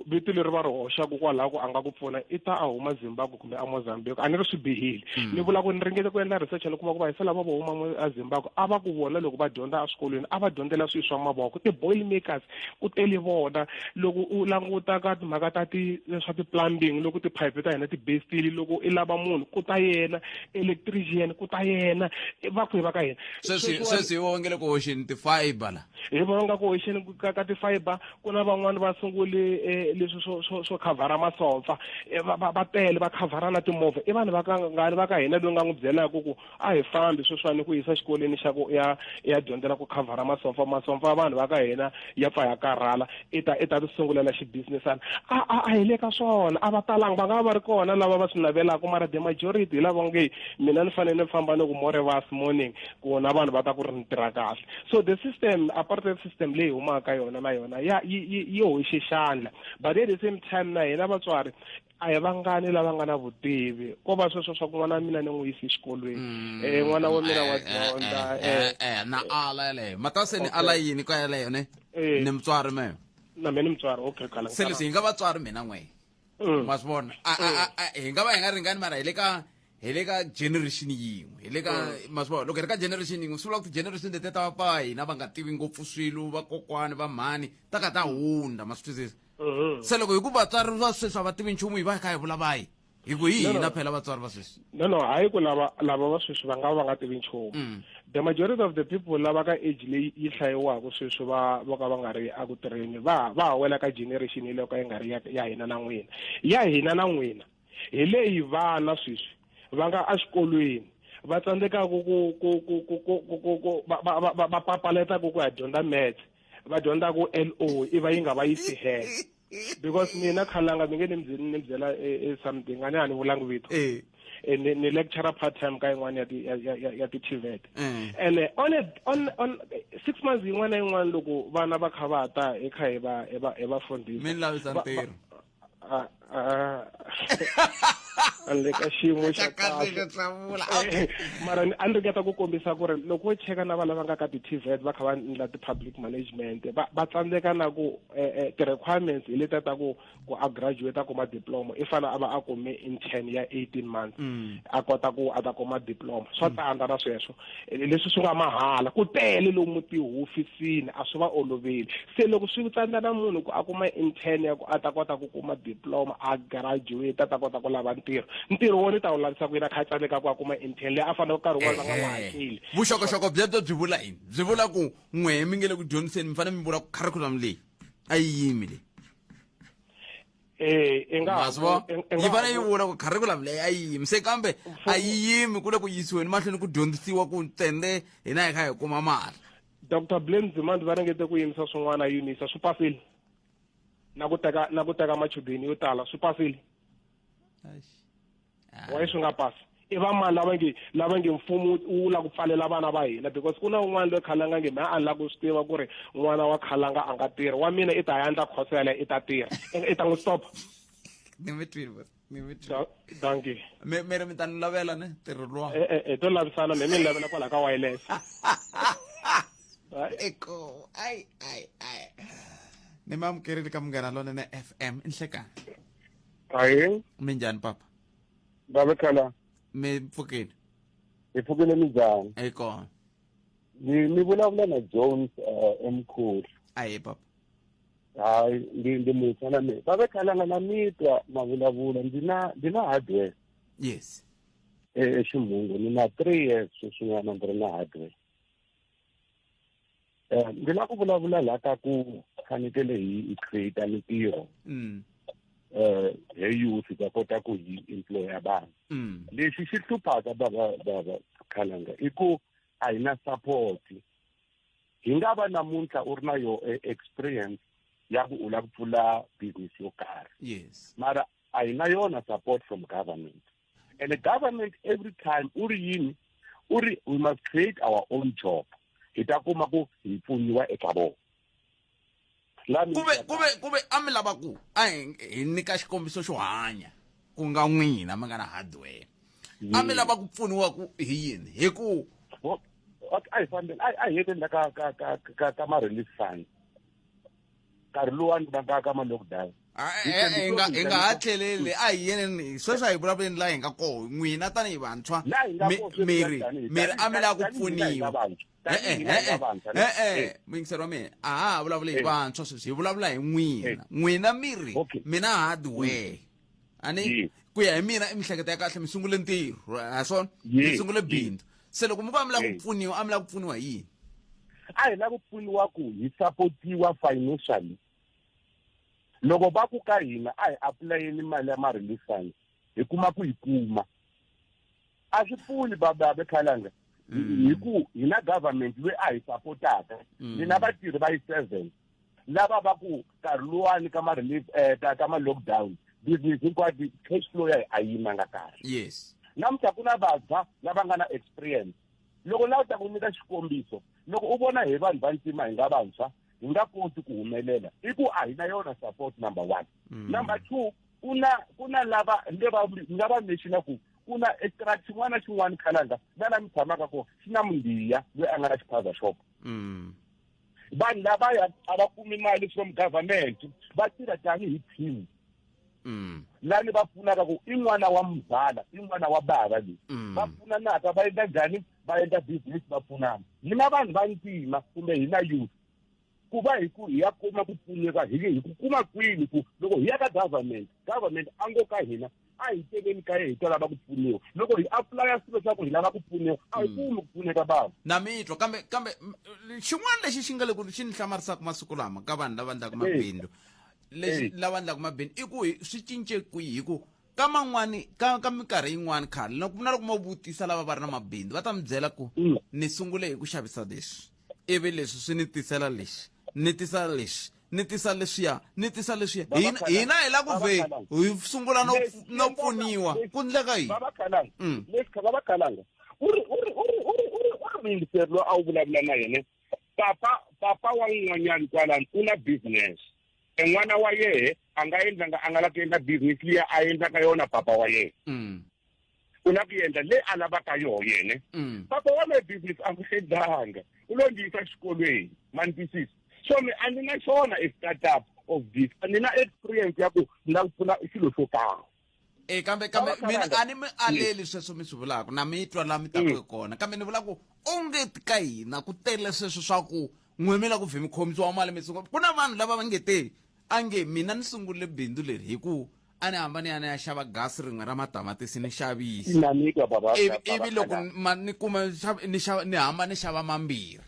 Vito leri va ri hoxaka kwalaho ku a nga ku pfuna i ta a huma Zimbabwe kumbe a Mozambique, a ni ri swi bihile. Ni vula ku ni ringete ku endla research ni kuma ku vahisa lava vo huma a Zimbabwe a va ku vona loko va dyondza eswikolweni a va dyondzela swilo swa mavoko, ti-boil makers ku tele vona. Loko u languta ka timhaka ta ti swa ti-plumbing, loko tiphayiphi ta hina ti-bestile, loko i lava munhu ku ta yena, electrician ku ta yena, va kwihi va ka hina. Sweswi hi va nge le ku hoxeni ti-fiber la. Hi va nga ku hoxeni ka ti-fiber. Ku na van'wani va sungule leswi swo khavhara masopfa, va tele va khavhara na timovha. I vanhu va ka ngani va ka hina loyi nga n'wi byelaka ku a hi fambi sweswiwani ku yisa xikolweni xa ku ya ya dyondzela ku khavhara masopfa, masopfa vanhu va ka hina ya pfa ya karhala, i ta ti sungulela xibusinessana. A hi le ka swona, a va talanga, va nga va ri kona lava va swi navelaka, mara the majority hi lava nge mina ni fanele ni famba ni ku more vas morning ku na vanhu va ta ku ri ni tirha kahle. So the system, apartheid system leyi humaka yona na yona ya yi hoxe xandla, but at the same time na hina vatswari a hi vangani lava nga na vutivi ko va sweswo swa ku n'wana wa mina ni n'wi yisi exikolweni, n'wana wa mina wa dyondza. Na ala yaleyo matase ni ala yini ka yaleyo ne ni mutswari me na mina ni mutswari. Okay, khala se leswi hi nga vatswari mina n'we ma swi vona hi nga va hi nga ringani, mara hi le ka generation yin'we, hi le ka ma swi vona loko hi ri ka generation yin'we swi vula ku ti-generation leti ta va hina va nga tivi ngopfu swilo, vakokwani va mhani ta ka ta hundza, ma swi twisisa. Se loko hi ku vatswari va sweswi a va tivi nchumu, hi va hi kha hi vula vayi hi ku hi hina phela vatswari va sweswi. No, hayi ku lava va sweswi va nga va nga tivi nchumu. The majority of the people lava ka age leyi yi hlayiwaka sweswi va ka va nga ri eku tirheni va ha wela ka generation leyi ka yi nga ri ya hina na n'wina. Ya hina na n'wina hi leyi vana sweswi va nga exikolweni va tsandzekaka ku va papalataka ku ya dyondza maths, va dyondza ku LO i va yi nga va yisi hela. Because mina khalanga mi nge ni byela something a ni ha ni vulangi vito. Ni lecturer part time ka yin'wana ya ti-TVET. And on 6 months yin'wana na yin'wana loko vana va kha va ta hi kha hi va fundisa. Mi ni lavisa ntirho. A le ka xiyimo xa kahle. Mara a ni ringeta ku kombisa ku ri loko wo cheka na va lava nga ka ti-TVET va kha va endla ti-public management va tsandzeka na ku ti-requirements hi letiya ta ku a graduate a kuma diploma, i fanele a va a kume intern ya 18 months a kota ku a ta kuma diploma. Swa tsandza na sweswo leswi swi nga mahala ku tele lomu tihofisini a swi va oloveli. Se loko swi tsandza na munhu ku a kuma intern ya ku a ta kota ku kuma diploma a graduate a ta kota ku lava ntirho, ntirho wona ta wu lavisa ku yena kha a tsandzeka ku a kuma intern leyi a fanele nkarhi wun'wana va nga n'wi hakeli. Vuxokoxoko byebyo byi vula yini? Byi vula ku n'we mi nge le ku dyondziseni, mi fanele mi vula ku curriculum leyi a yi yimi leyi. Yi fanele yi vula ku curriculum leyi a yi yimi se, kambe a yi yimi ku le ku yisiweni mahlweni ku dyondzisiwa ku ntsende hina hi kha hi kuma mali. Dr. Blame Nzimande va ringete ku yimisa swin'wana UNISA swi pasile, na ku teka machudeni yo tala swi pasile. Why swi nga pasi? I va mani lava nge mfumo wu la ku pfalela vana va hina? Because ku na un'wana loyi khalanga nge mina a ni la ku swi tiva ku ri n'wana wa khalanga a nga tirhi, wa mina i ta ya endla khoso yaleyo i ta tirha, i ta n'wi stop. Ni mi twile, ni mi twile. Dankie. Mi ri mi ta ni lavela ne ntirho luwa? To lavisana mi ni lavela kwala ka wireless. Eko ai ai ai. Ni mi amukerile ka Munghana Lonene FM nhlekani. Ahee. Minjhani papa? Baba khala. Mi pfukile? Hi pfukile minjhani? Hi kona. Ni vulavula na Jones emkhulu. Ahee papa. Hayi ndi muntshwa na mina. Baba khalanga na mitwa ma vulavula, ndzi na hardware. Yes. Eximungu ni na 3 years sweswinyana ndzi ri na hardware. Ndzi lava ku vulavula laha ka ku fanekele hi create mintirho. Hi youth va kota ku hi employer vanhu. Lexi xi hluphaka baba khalanga i ku a hi na support. Hi nga va namuntlha u ri na yo experience ya ku u lava ku pfula business yo karhi. Yes. Mara a hi na yona support from government. And the government every time u ri yini? U ri we must create our own job. Hi ta kuma ku hi pfuniwa eka vona. Kuve a mi lava ku a hi nyika xikombiso xo hanya ku nga n'wina mi nga na hardware. A mi lava ku pfuniwa ku hi yini? Hi ku a hi fambeni a hi yeteni la ka ma relief fund. Nkarhi luwani va ka ma lockdown. Hi nga ha tlheleli, a hi yeneni sweswi, a hi vulavuleni laha hi nga koho. N'wina tanihi vantshwa, miri miri a mi lava ku pfuniwa. E-e, muyingiseri wa mina, a ha ha vulavuli hi vantshwa sweswi, hi vulavula hi n'wina. N'wina miri mina hardware a ni ku ya hi mina i mihleketo ya kahle. Mi sungule ntirho ha swona, mi sungule bindzu. Se loko mi va mi lava ku pfuniwa, a mi lava ku pfuniwa hi yini? A hi lava ku pfuniwa ku hi sapotiwa financially. Loko va ku ka hina a hi apulayeni mali ya ma-relief funds, hi kuma ku hi kuma, a swi pfuni bababe khalanga, hi ku hi na government loyi a hi sapotaka. Ni na vatirhi va yi 7 lava va ku nkarhi luwani ka ma-relief, ka ma-lockdown, business hinkwato cash flow ya hi a yimanga kahle. Namuntlha ku na vantshwa lava nga na experience. Loko la u ta ku nyika xikombiso, loko u vona hi vanhu va ntima hi nga vantshwa hi nga koti ku humelela, i ku a hi na yona support, number one. Number two, ku na lava nge va nga va mexina ku ku na extract xin'wana na xin'wana khalanga na la mi tshamaka kona xi na mundiya loyi a nga na xiphaza shop. Vanhu lavaya a va kumi mali from government, va tirha tanihi team. Lani va pfunaka ku i n'wana wa muzala, i n'wana wa bava leyi va pfunanaka, va endla njhani, va endla business, va pfunana. Hina vanhu va ntima kumbe hina youth, ku va hi ku hi ya kuma ku pfuneka hi ku kuma kwini? Ku loko hi ya ka government, government a ngo ka hina a hi tekeni ka ye hi ta lava ku pfuniwa. Loko hi apulaya swilo swa ku hi lava ku pfuniwa, a hi kumi ku pfuneka vanhu. Na mi twa, kambe xin'wana lexi xi nga le ku xi ni hlamarisaka masiku lama ka vanhu lava endlaka mabindzu lexi, lava endlaka mabindzu, i ku swi cince kwihi? Hi ku ka man'wani ka minkarhi yin'wani khale, na loko mo vutisa lava va ri na mabindzu, va ta mi byela ku ni sungule hi ku xavisa leswi, ivi leswi swi ni tisela lexi, ni tisa lexi, ni tisa leswiya, ni tisa leswiya. Hina hi la ku vhe hi sungula no pfuniwa, ku ndleka yini? Baba Khalanga, leswi baba Khalanga, u ri muyingiseri loyi a wu vulavula na yena, papa wa un'wanyani kwalani u na business, en'wana wa yehe a nga endlanga, a nga la ku endla business liya a endlaka yona papa wa yena. U la ku endla leyi a lavaka yoho yena. Papa wa me business a n'wi endlanga, u lo ndzi yisa xikolweni, ma ni twisisa? So mi a ni na xona i startup of this, a ni na experience ya ku ni nga ku pfuna xilo xo karhi. E kambe mina a ni mi aleli sweswo mi swi vulaka, na mi twa laha mi taku kona, kambe ni vula ku onge ka hina ku tele sweswo swa ku n'we mi la ku vhe mi khomisiwa mali mi sungula. Ku na vanhu lava va nge te a nge mina ni sungule bindzu leri hi ku a ni hamba ni ya ni ya xava gasi rin'we ra matamatisi ni xavisa, ivi loko ni kuma ni xava, ni hamba ni xava mambirhi,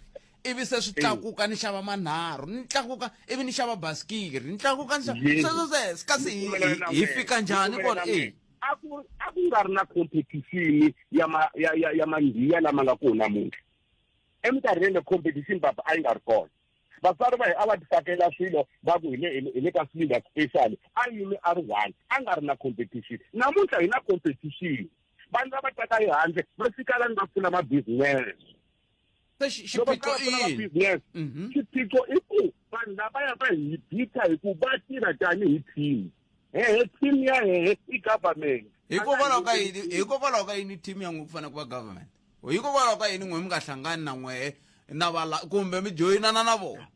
ivi se swi tlakuka, ni xava manharhu, ni tlakuka, ivi ni xava basikiri, ni tlakuka, ni xava sweswo sweswo. Kasi hi fika njhani kona e? A ku nga ri na competition ya ma ya ya ya mandiya lama nga kona namuntlha. Eminkarhini le competition, papa, a yi nga ri kona. Vatswari va hi a va tifakela swilo, va ku hi le ka cylinder special, a yimi a ri one, a nga ri na competition. Namuntlha hi na competition, vanhu lava taka ehandle va fika lani va pfula ma-business. Xiphiqo i yini? Business, xiphiqo i ku vanhu lavaya va hi bita hi ku va tirha tanihi team. Hehe, team ya hehe i government. Hikokwalaho ka yini team ya n'we ku fanele ku va government? Hikokwalaho ka yini n'we mi nga hlangani na n'wehe na vala kumbe mi joyinana na vona?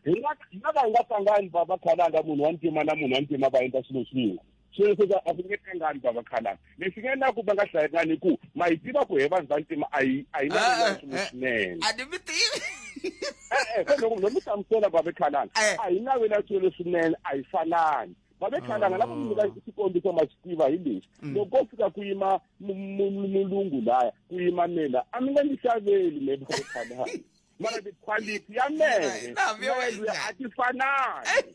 Hi nga va hi nga hlangani, baba Khalanga. Munhu wa ntima na munhu wa ntima va endla swilo swin'we, swilo sweswo a swi nge hlangani, baba Khalanga. Lexi nga endlaku va nga hlangani ku ma hi tiva ku he vanhu va ntima a hi navela swilo swinene. A ni mi tivi. E-e, se loko no mi hlamusela, baba Khalanga, a hi navela swilo swinene, a hi fanani, babe Khalanga. Lava mi nyika xikombiso, ma swi tiva hi leswi: loko ko fika ku yima mulungu laya, ku yima mina, a mi nga ni xaveli me, babe Khalanga. Mara ti-quality ya mehe a ti fanani,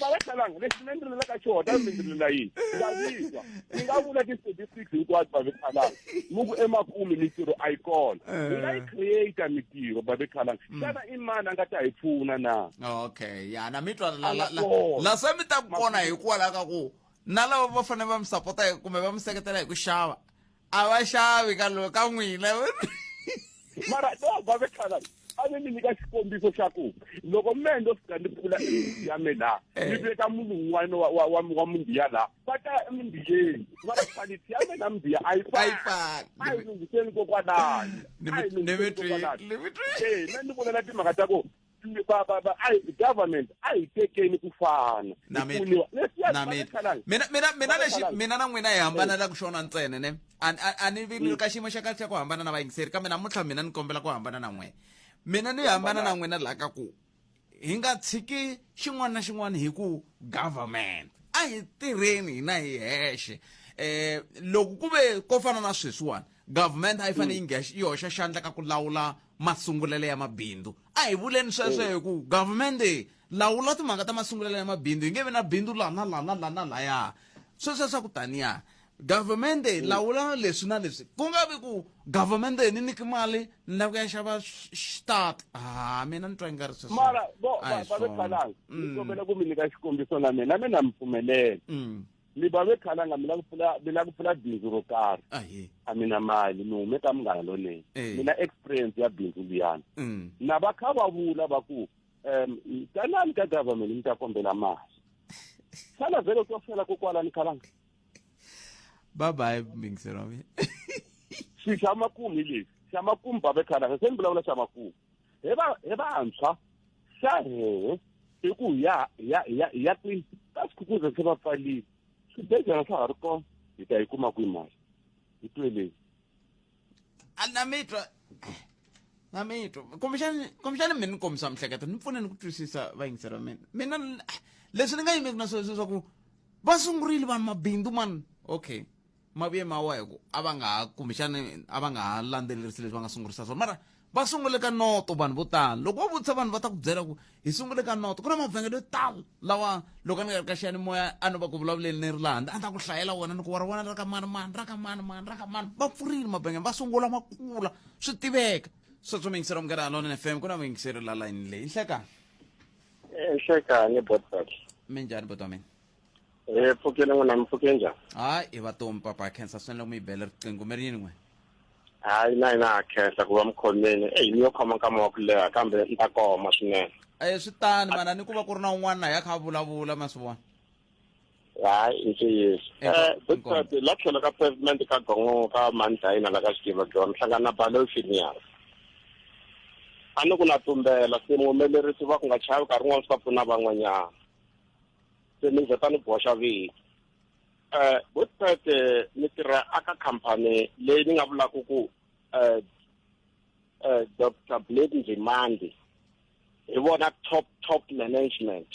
baba Khalanga. Lexi mi ndzi ka xona, mi ndzi yini ndavisa, ni nga vula ti-statistics hinkwato, babe Khalanga. Mi ku emakumu mintirho a yi kona, hi nga yi create mintirho, babe Khalanga. Xana i mani a nga ta hi pfuna na? Okay, ya na mi twa la se mi ta kona hikwalaho ka ku na lava va fanele va mi sapota kumbe va mi seketela hi ku xava, a va xavi ka lo ka n'wina. Mara no, babe Khalanga, a ni mi nyika xikombiso xa ku loko mehe ndo fika ni pfula ya me laha, ni veka munhu un'wana wa mundiya laha, va ta ya emindiyeni, mara quality ya mina mindiya a yi fani. A hi lunghiseni kokwalani, a hi lunghiseni kokwalani. E me ni vulela timhaka ta ku Va a government a hi tekeni ku fana. Na mina na mina mina mina mina lexi mina na n'wina hi hambanela ku xona ntsena ne a ni vi ka xiyimo xa kahle xa ku hambana na vayingiseri kambe namuntlha mina ni kombela ku hambana na n'wina mina ni hambana na n'wina laha ka ku hi nga tshiki xin'wana na xin'wana hi ku government a hi tirheni hina hi hexe eh loko ku ve ko fana na sweswiwani government a yi fanele yi mm. yi hoxa xandla ka ku lawula masungulelo ya mabindzu a hi vuleni sweswo mm. hi ku government lawula timhaka ta masungulelo ya mabindzu hi nge vi na bindzu laha na laha na laha na laya sweswo swa ku taniya government mm. lawula leswi na leswi ku nga vi ku government ni nyiki mali ni lava ku ya xava xitata ha mina ni twa nga ri sweswo mara vo va ve khalanga ni kombela ku mi nyika xikombiso na mina na mina mi pfumelela mi va ve khalanga mi lava ku pfula mi lava ku pfula bindzu ro karhi a mi na mali mi hume ka munghana lonene mi na experience ya bindzu liyani na va kha va vula va ku um tanani ka government mi ta kombela mali xana vhele ku fela kokwalani khalanga bye bye mingiselo wa mina xi xa makumu hi lexi xa makumu babe khalanga se ni vulavula xa makumu hi va hi vantshwa xa hehe i ku ya ya ya ya kwihi ka swikhukhuza se va pfalile swibedhlele swa ha ri kona hi ta yi kuma kwihi mali hi tweleni a na mi twa na mi twa kumbexani kumbexani mi ni kombisa mihleketo ni pfuneni ku twisisa vayingiseri va mina mina leswi ni nga yimeki na swona leswaku va sungurile vanhu mabindzu mani okay ma vuye ma wa hi ku a va nga ha kumbexani a va nga ha landzelerisi leswi va nga sungurisa swona mara va sungule ka noto vanhu vo tala loko va vutisa vanhu va ta ku byela ku hi sungule ka noto ku na mavhengele yo tala lawa loko a ni nga ri ka xiyanimoya a no va ku vulavuleni ni ri laha a ni ta ku hlayela wona ni ku wa ri vona ra ka mani mani ra ka mani mani ra ka mani va pfurile mavhengele va sungula ma kula swi tiveka sweswo muyingiseri wa munghana lonene fm ku na muyingiseri la layini leyi nhlekani nhlekani botbet minjhani bot wa mina hi pfukile n'wina mi pfuke njhani hayi hi vatomi papa khensa swinene loko mi yi bele riqingho mi ri yini n'we hayi na hina ha khensa ku va mi khomile eyi mi yo khoma nkama wa ku leha kambe ni ta koma swinene e swi tani mana ni ku va ku ri na un'wana na ya kha a vulavula ma swi vona hayi i ntiyiso um la tlhelo ka pavement ka gongo ka mandlayina la ka xigivagiwa mi hlangana na balo phineas a ni ku na tumbela se muhumelerisi va ku nga chavi nkarhi wun'wana swi ta pfuna van'wanyana se ni vheta ni boxa vito um botpet ni tirha aka khampani leyi ni nga vulaka ku um um dr blade ndzimandi hi vona top top management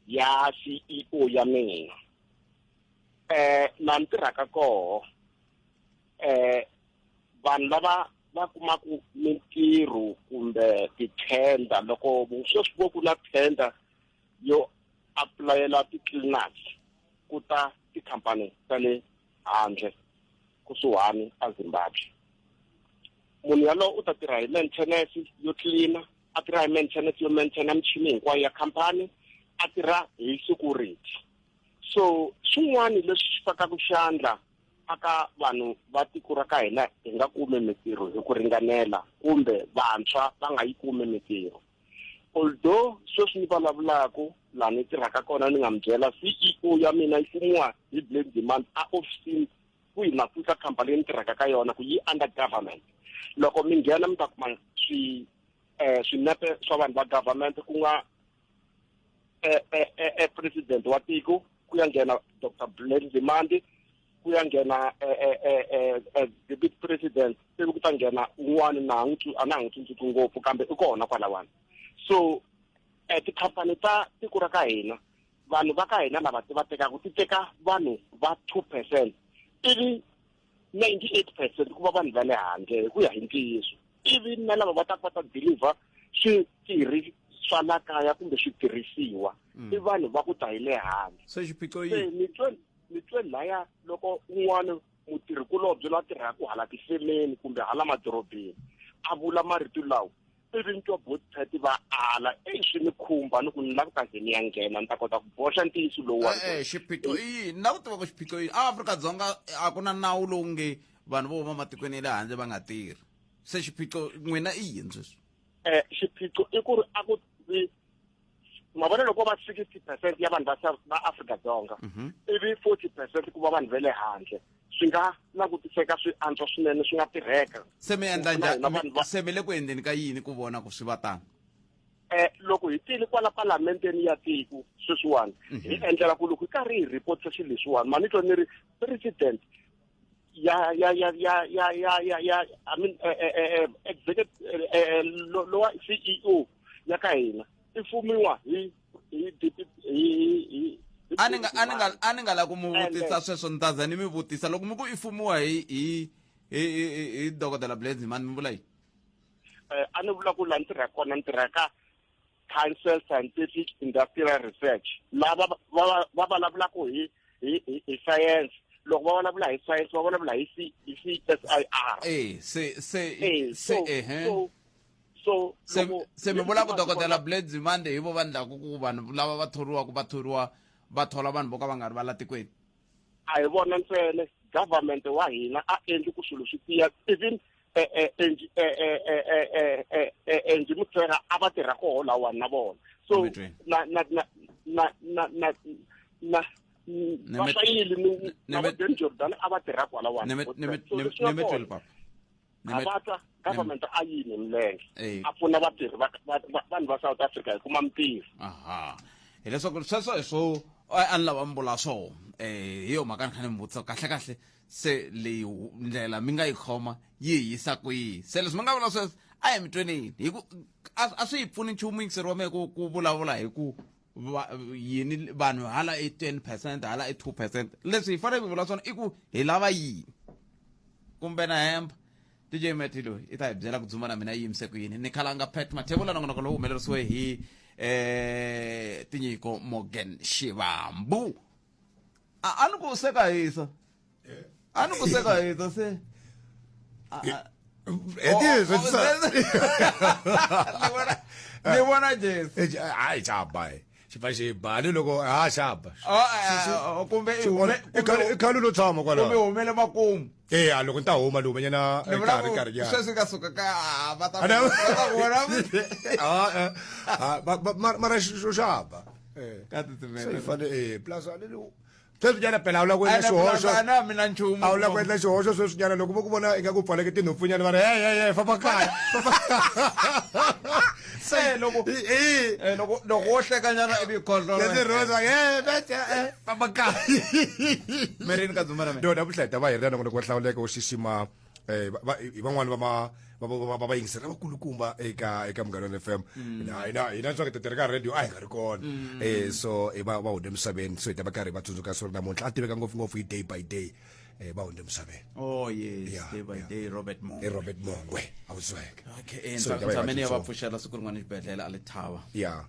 ya ceo ya mina eh la ni tirhaka koho eh vanhu lava va kumaku mintirho kumbe tithenda loko sweswi vo ku na tender yo apulayela ti-cleaners ku ta tikhampani ta le handle kusuhani a Zimbabwe munhu yalowo u ta tirha hi maintenance yo cleaner a tirha hi maintenance yo maintainer michini hinkwayo ya khampani a tirha hi security so swin'wana leswi swi fakaka xandla aka vanhu va tiko ra ka hina hi nga kumi mintirho hi ku ringanela kumbe vantshwa va nga yi kumi mintirho although sweswi ni vulavulaka laha ni tirhaka kona ni nga mi byela CEO ya mina yi kumiwa hi Blade Demand a ofisini kwihi na kwihi ka khampani leyi ni tirhaka ka yona ku yi under government loko mi nghena mi ta kuma swi eh swinepe swa vanhu va government ku nga eh, eh, eh, eh president wa tiko ku ya nghena Dr Blade Nzimande ku ya nghena eh, eh, eh, eh, deputy president ivi ku ta nghena un'wana na n'wi a na ha n'wi tsundzuki ngopfu kambe i kona kwalawani so eh, tikhampani ta tiko ra ka hina vanhu va ka hina lava ti va tekaka ti teka vanhu va 2 percent ivi 98 percent ku va vanhu va le handle hi ku ya hi ntiyiso ivi na lava va ta va ta deliver switirhi swa la kaya kumbe switirhisiwa i vanhu va ku ta hi le handle se xiphiqo se ni twe ni twe laya loko un'wana mutirhikulobye la tirhaka hala tifemeni kumbe hala madorobeni a vula marito lawa ivi ni twa botpet va ala eyi swi ni khumba ni ku ni lava ka ze ni ya nghena ni ta kota ku boxa ntiyiso lowuwani E-e xiphiqo i yini na ku tiva ku xiphiqo i yini Afrika-Dzonga a ku na nawu lowu nge vanhu vo huma matikweni ya le handle va nga tirhi se xiphiqo n'wina i yini sweswi um xiphiqo i ku ri a ku vi ma vona loko va 60 percent ya vanhu va va Afrika-Dzonga ivi 40 percent ku va vanhu va le handle swi nga langutiseka swi antswa swinene swi nga tirheka se mi endla njhani se mi le ku endleni ka yini ku vona ku swi va tano Loko hi tile kwala palamenteni ya tiko sweswiwani, hi endlela ku loko hi karhi hi report swilo leswiwani, ma ni twa ni ri president ya ya ya ya ya ya ya ya I mean executive lowa CEO ya ka hina i fumiwa hi hi hi hi a ni nga a ni nga a ni nga la ku mi vutisa sweswo, ni ta za ni mi vutisa loko mi ku i fumiwa hi hi hi hi Dokodela Blade Nzimande, mi vula yini? A ni vula ku laha ni tirhaka kona, ni tirha ka Council Scientific Industrial Research, lava va va vulavulaka hi hi hi science. Loko va vulavula hi science, va vulavula hi C hi CSIR. Se se se ehe. So se se mi vula ku Dokodela Blade Nzimande hi vo va ndlaku ku vanhu lava va thoriwaka va thoriwa, va thola vanhu vo ka va nga ri va la tikweni? A hi vona ntsena, government wa hina a endli ku swilo swi tiya. Even Angie Motshekga a va tirha koho lawani na vona, so na na na na na na na va hlayile ni na va Danny Jordaan a va tirha kwalawani. A va twa government a yimi milenge a pfuna vatirhi vanhu va South Africa hi kuma mintirho. Aha, hileswaku sweswo hi swo a ni lava mi vula swona. Hi yo mhaka ni kha ni mi vutisa kahle kahle, se leyi ndlela mi nga yi khoma yi hi yisa kwihi? Se leswi mi nga vula sweswo a hi mi tweneni, hi ku a swi hi pfuni nchumu yingiseri wa mehe ku ku vulavula hi ku yini vanhu hala i 10%, hala i 2%. Leswi hi fanele ku vula swona i ku hi lava yini, kumbe na hemba. DJ Matty loyi i ta hi byela ku dzuma na mina yi yimise ku yini. Ni khalanga Pat Mathebula, nongonoko lowu humelerisiwe hi Tinyiko Morgan Xivambu. A ni ku se ka hisa, a ni ku se ka hisa se. Ni vona Jesu. Hayi, xaba xi pfa xi ba ni loko ha xaba. Kumbe i khale lo tshama kwalaho. Kumbe humele makumu. Eya, loko ni ta huma ni humenyana karhi karhi nyana sweswi ka suka ka va ta vona. Mara xo xaba ka titimela. Se fane plus a ni sweswi nyana phela a wu lava ku endla xihoxo. Na mina nchumu. A wu lava ku endla xihoxo sweswi nyana, loko vo ku vona ingaku pfaleke tinhompfu nyana, va ri hey, hey, hey, famba kaya. Se loko loko loko wo hleka nyana ivi khondlo leti rosa, hey bete, famba kaya. Merini ka dzuma na mina. No, namuntlha hi ta va hi ri na nongonoko wo hlawuleka wo xixima hi van'wani va ma va va yingiseri lavakulukumba eka eka Munghana FM. Hina hina hina swa ku tirha ka radio a hi nga ri kona, so va va hundze emisaveni, so hi ta va karhi va tsundzuka siku namuntlha. A tiveka ngopfu ngopfu hi Day by Day. Va hundze emisaveni. Oh yes. Day by Day, Robert Mongwe. Robert Mongwe a wu zweke. Okay, ntshameni ya va pfuxela siku rin'wana exibedhlele a le thava. Ya,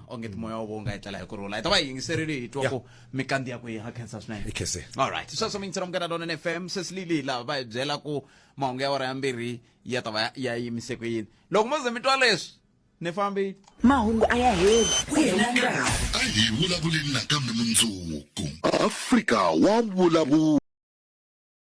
onge ti moya wa vo nga etlela hi ku rhula. Hi ta va hi yingiserile, hi twa ku mikandi ya ku yi ha khensa swinene. Hi khense. All right, sweswo mi yingisela Munghana Lonene FM. Sesilili lava va hi byela ku mahungu ya awara ya 2 ya ta va ya yimise ku yini. Loko mo ze mi twa leswi, ni fambile. Mahungu a ya heli, ku hela nkarhi. A hi vulavuleni nakambe mundzuku. Afrika wa vulavula.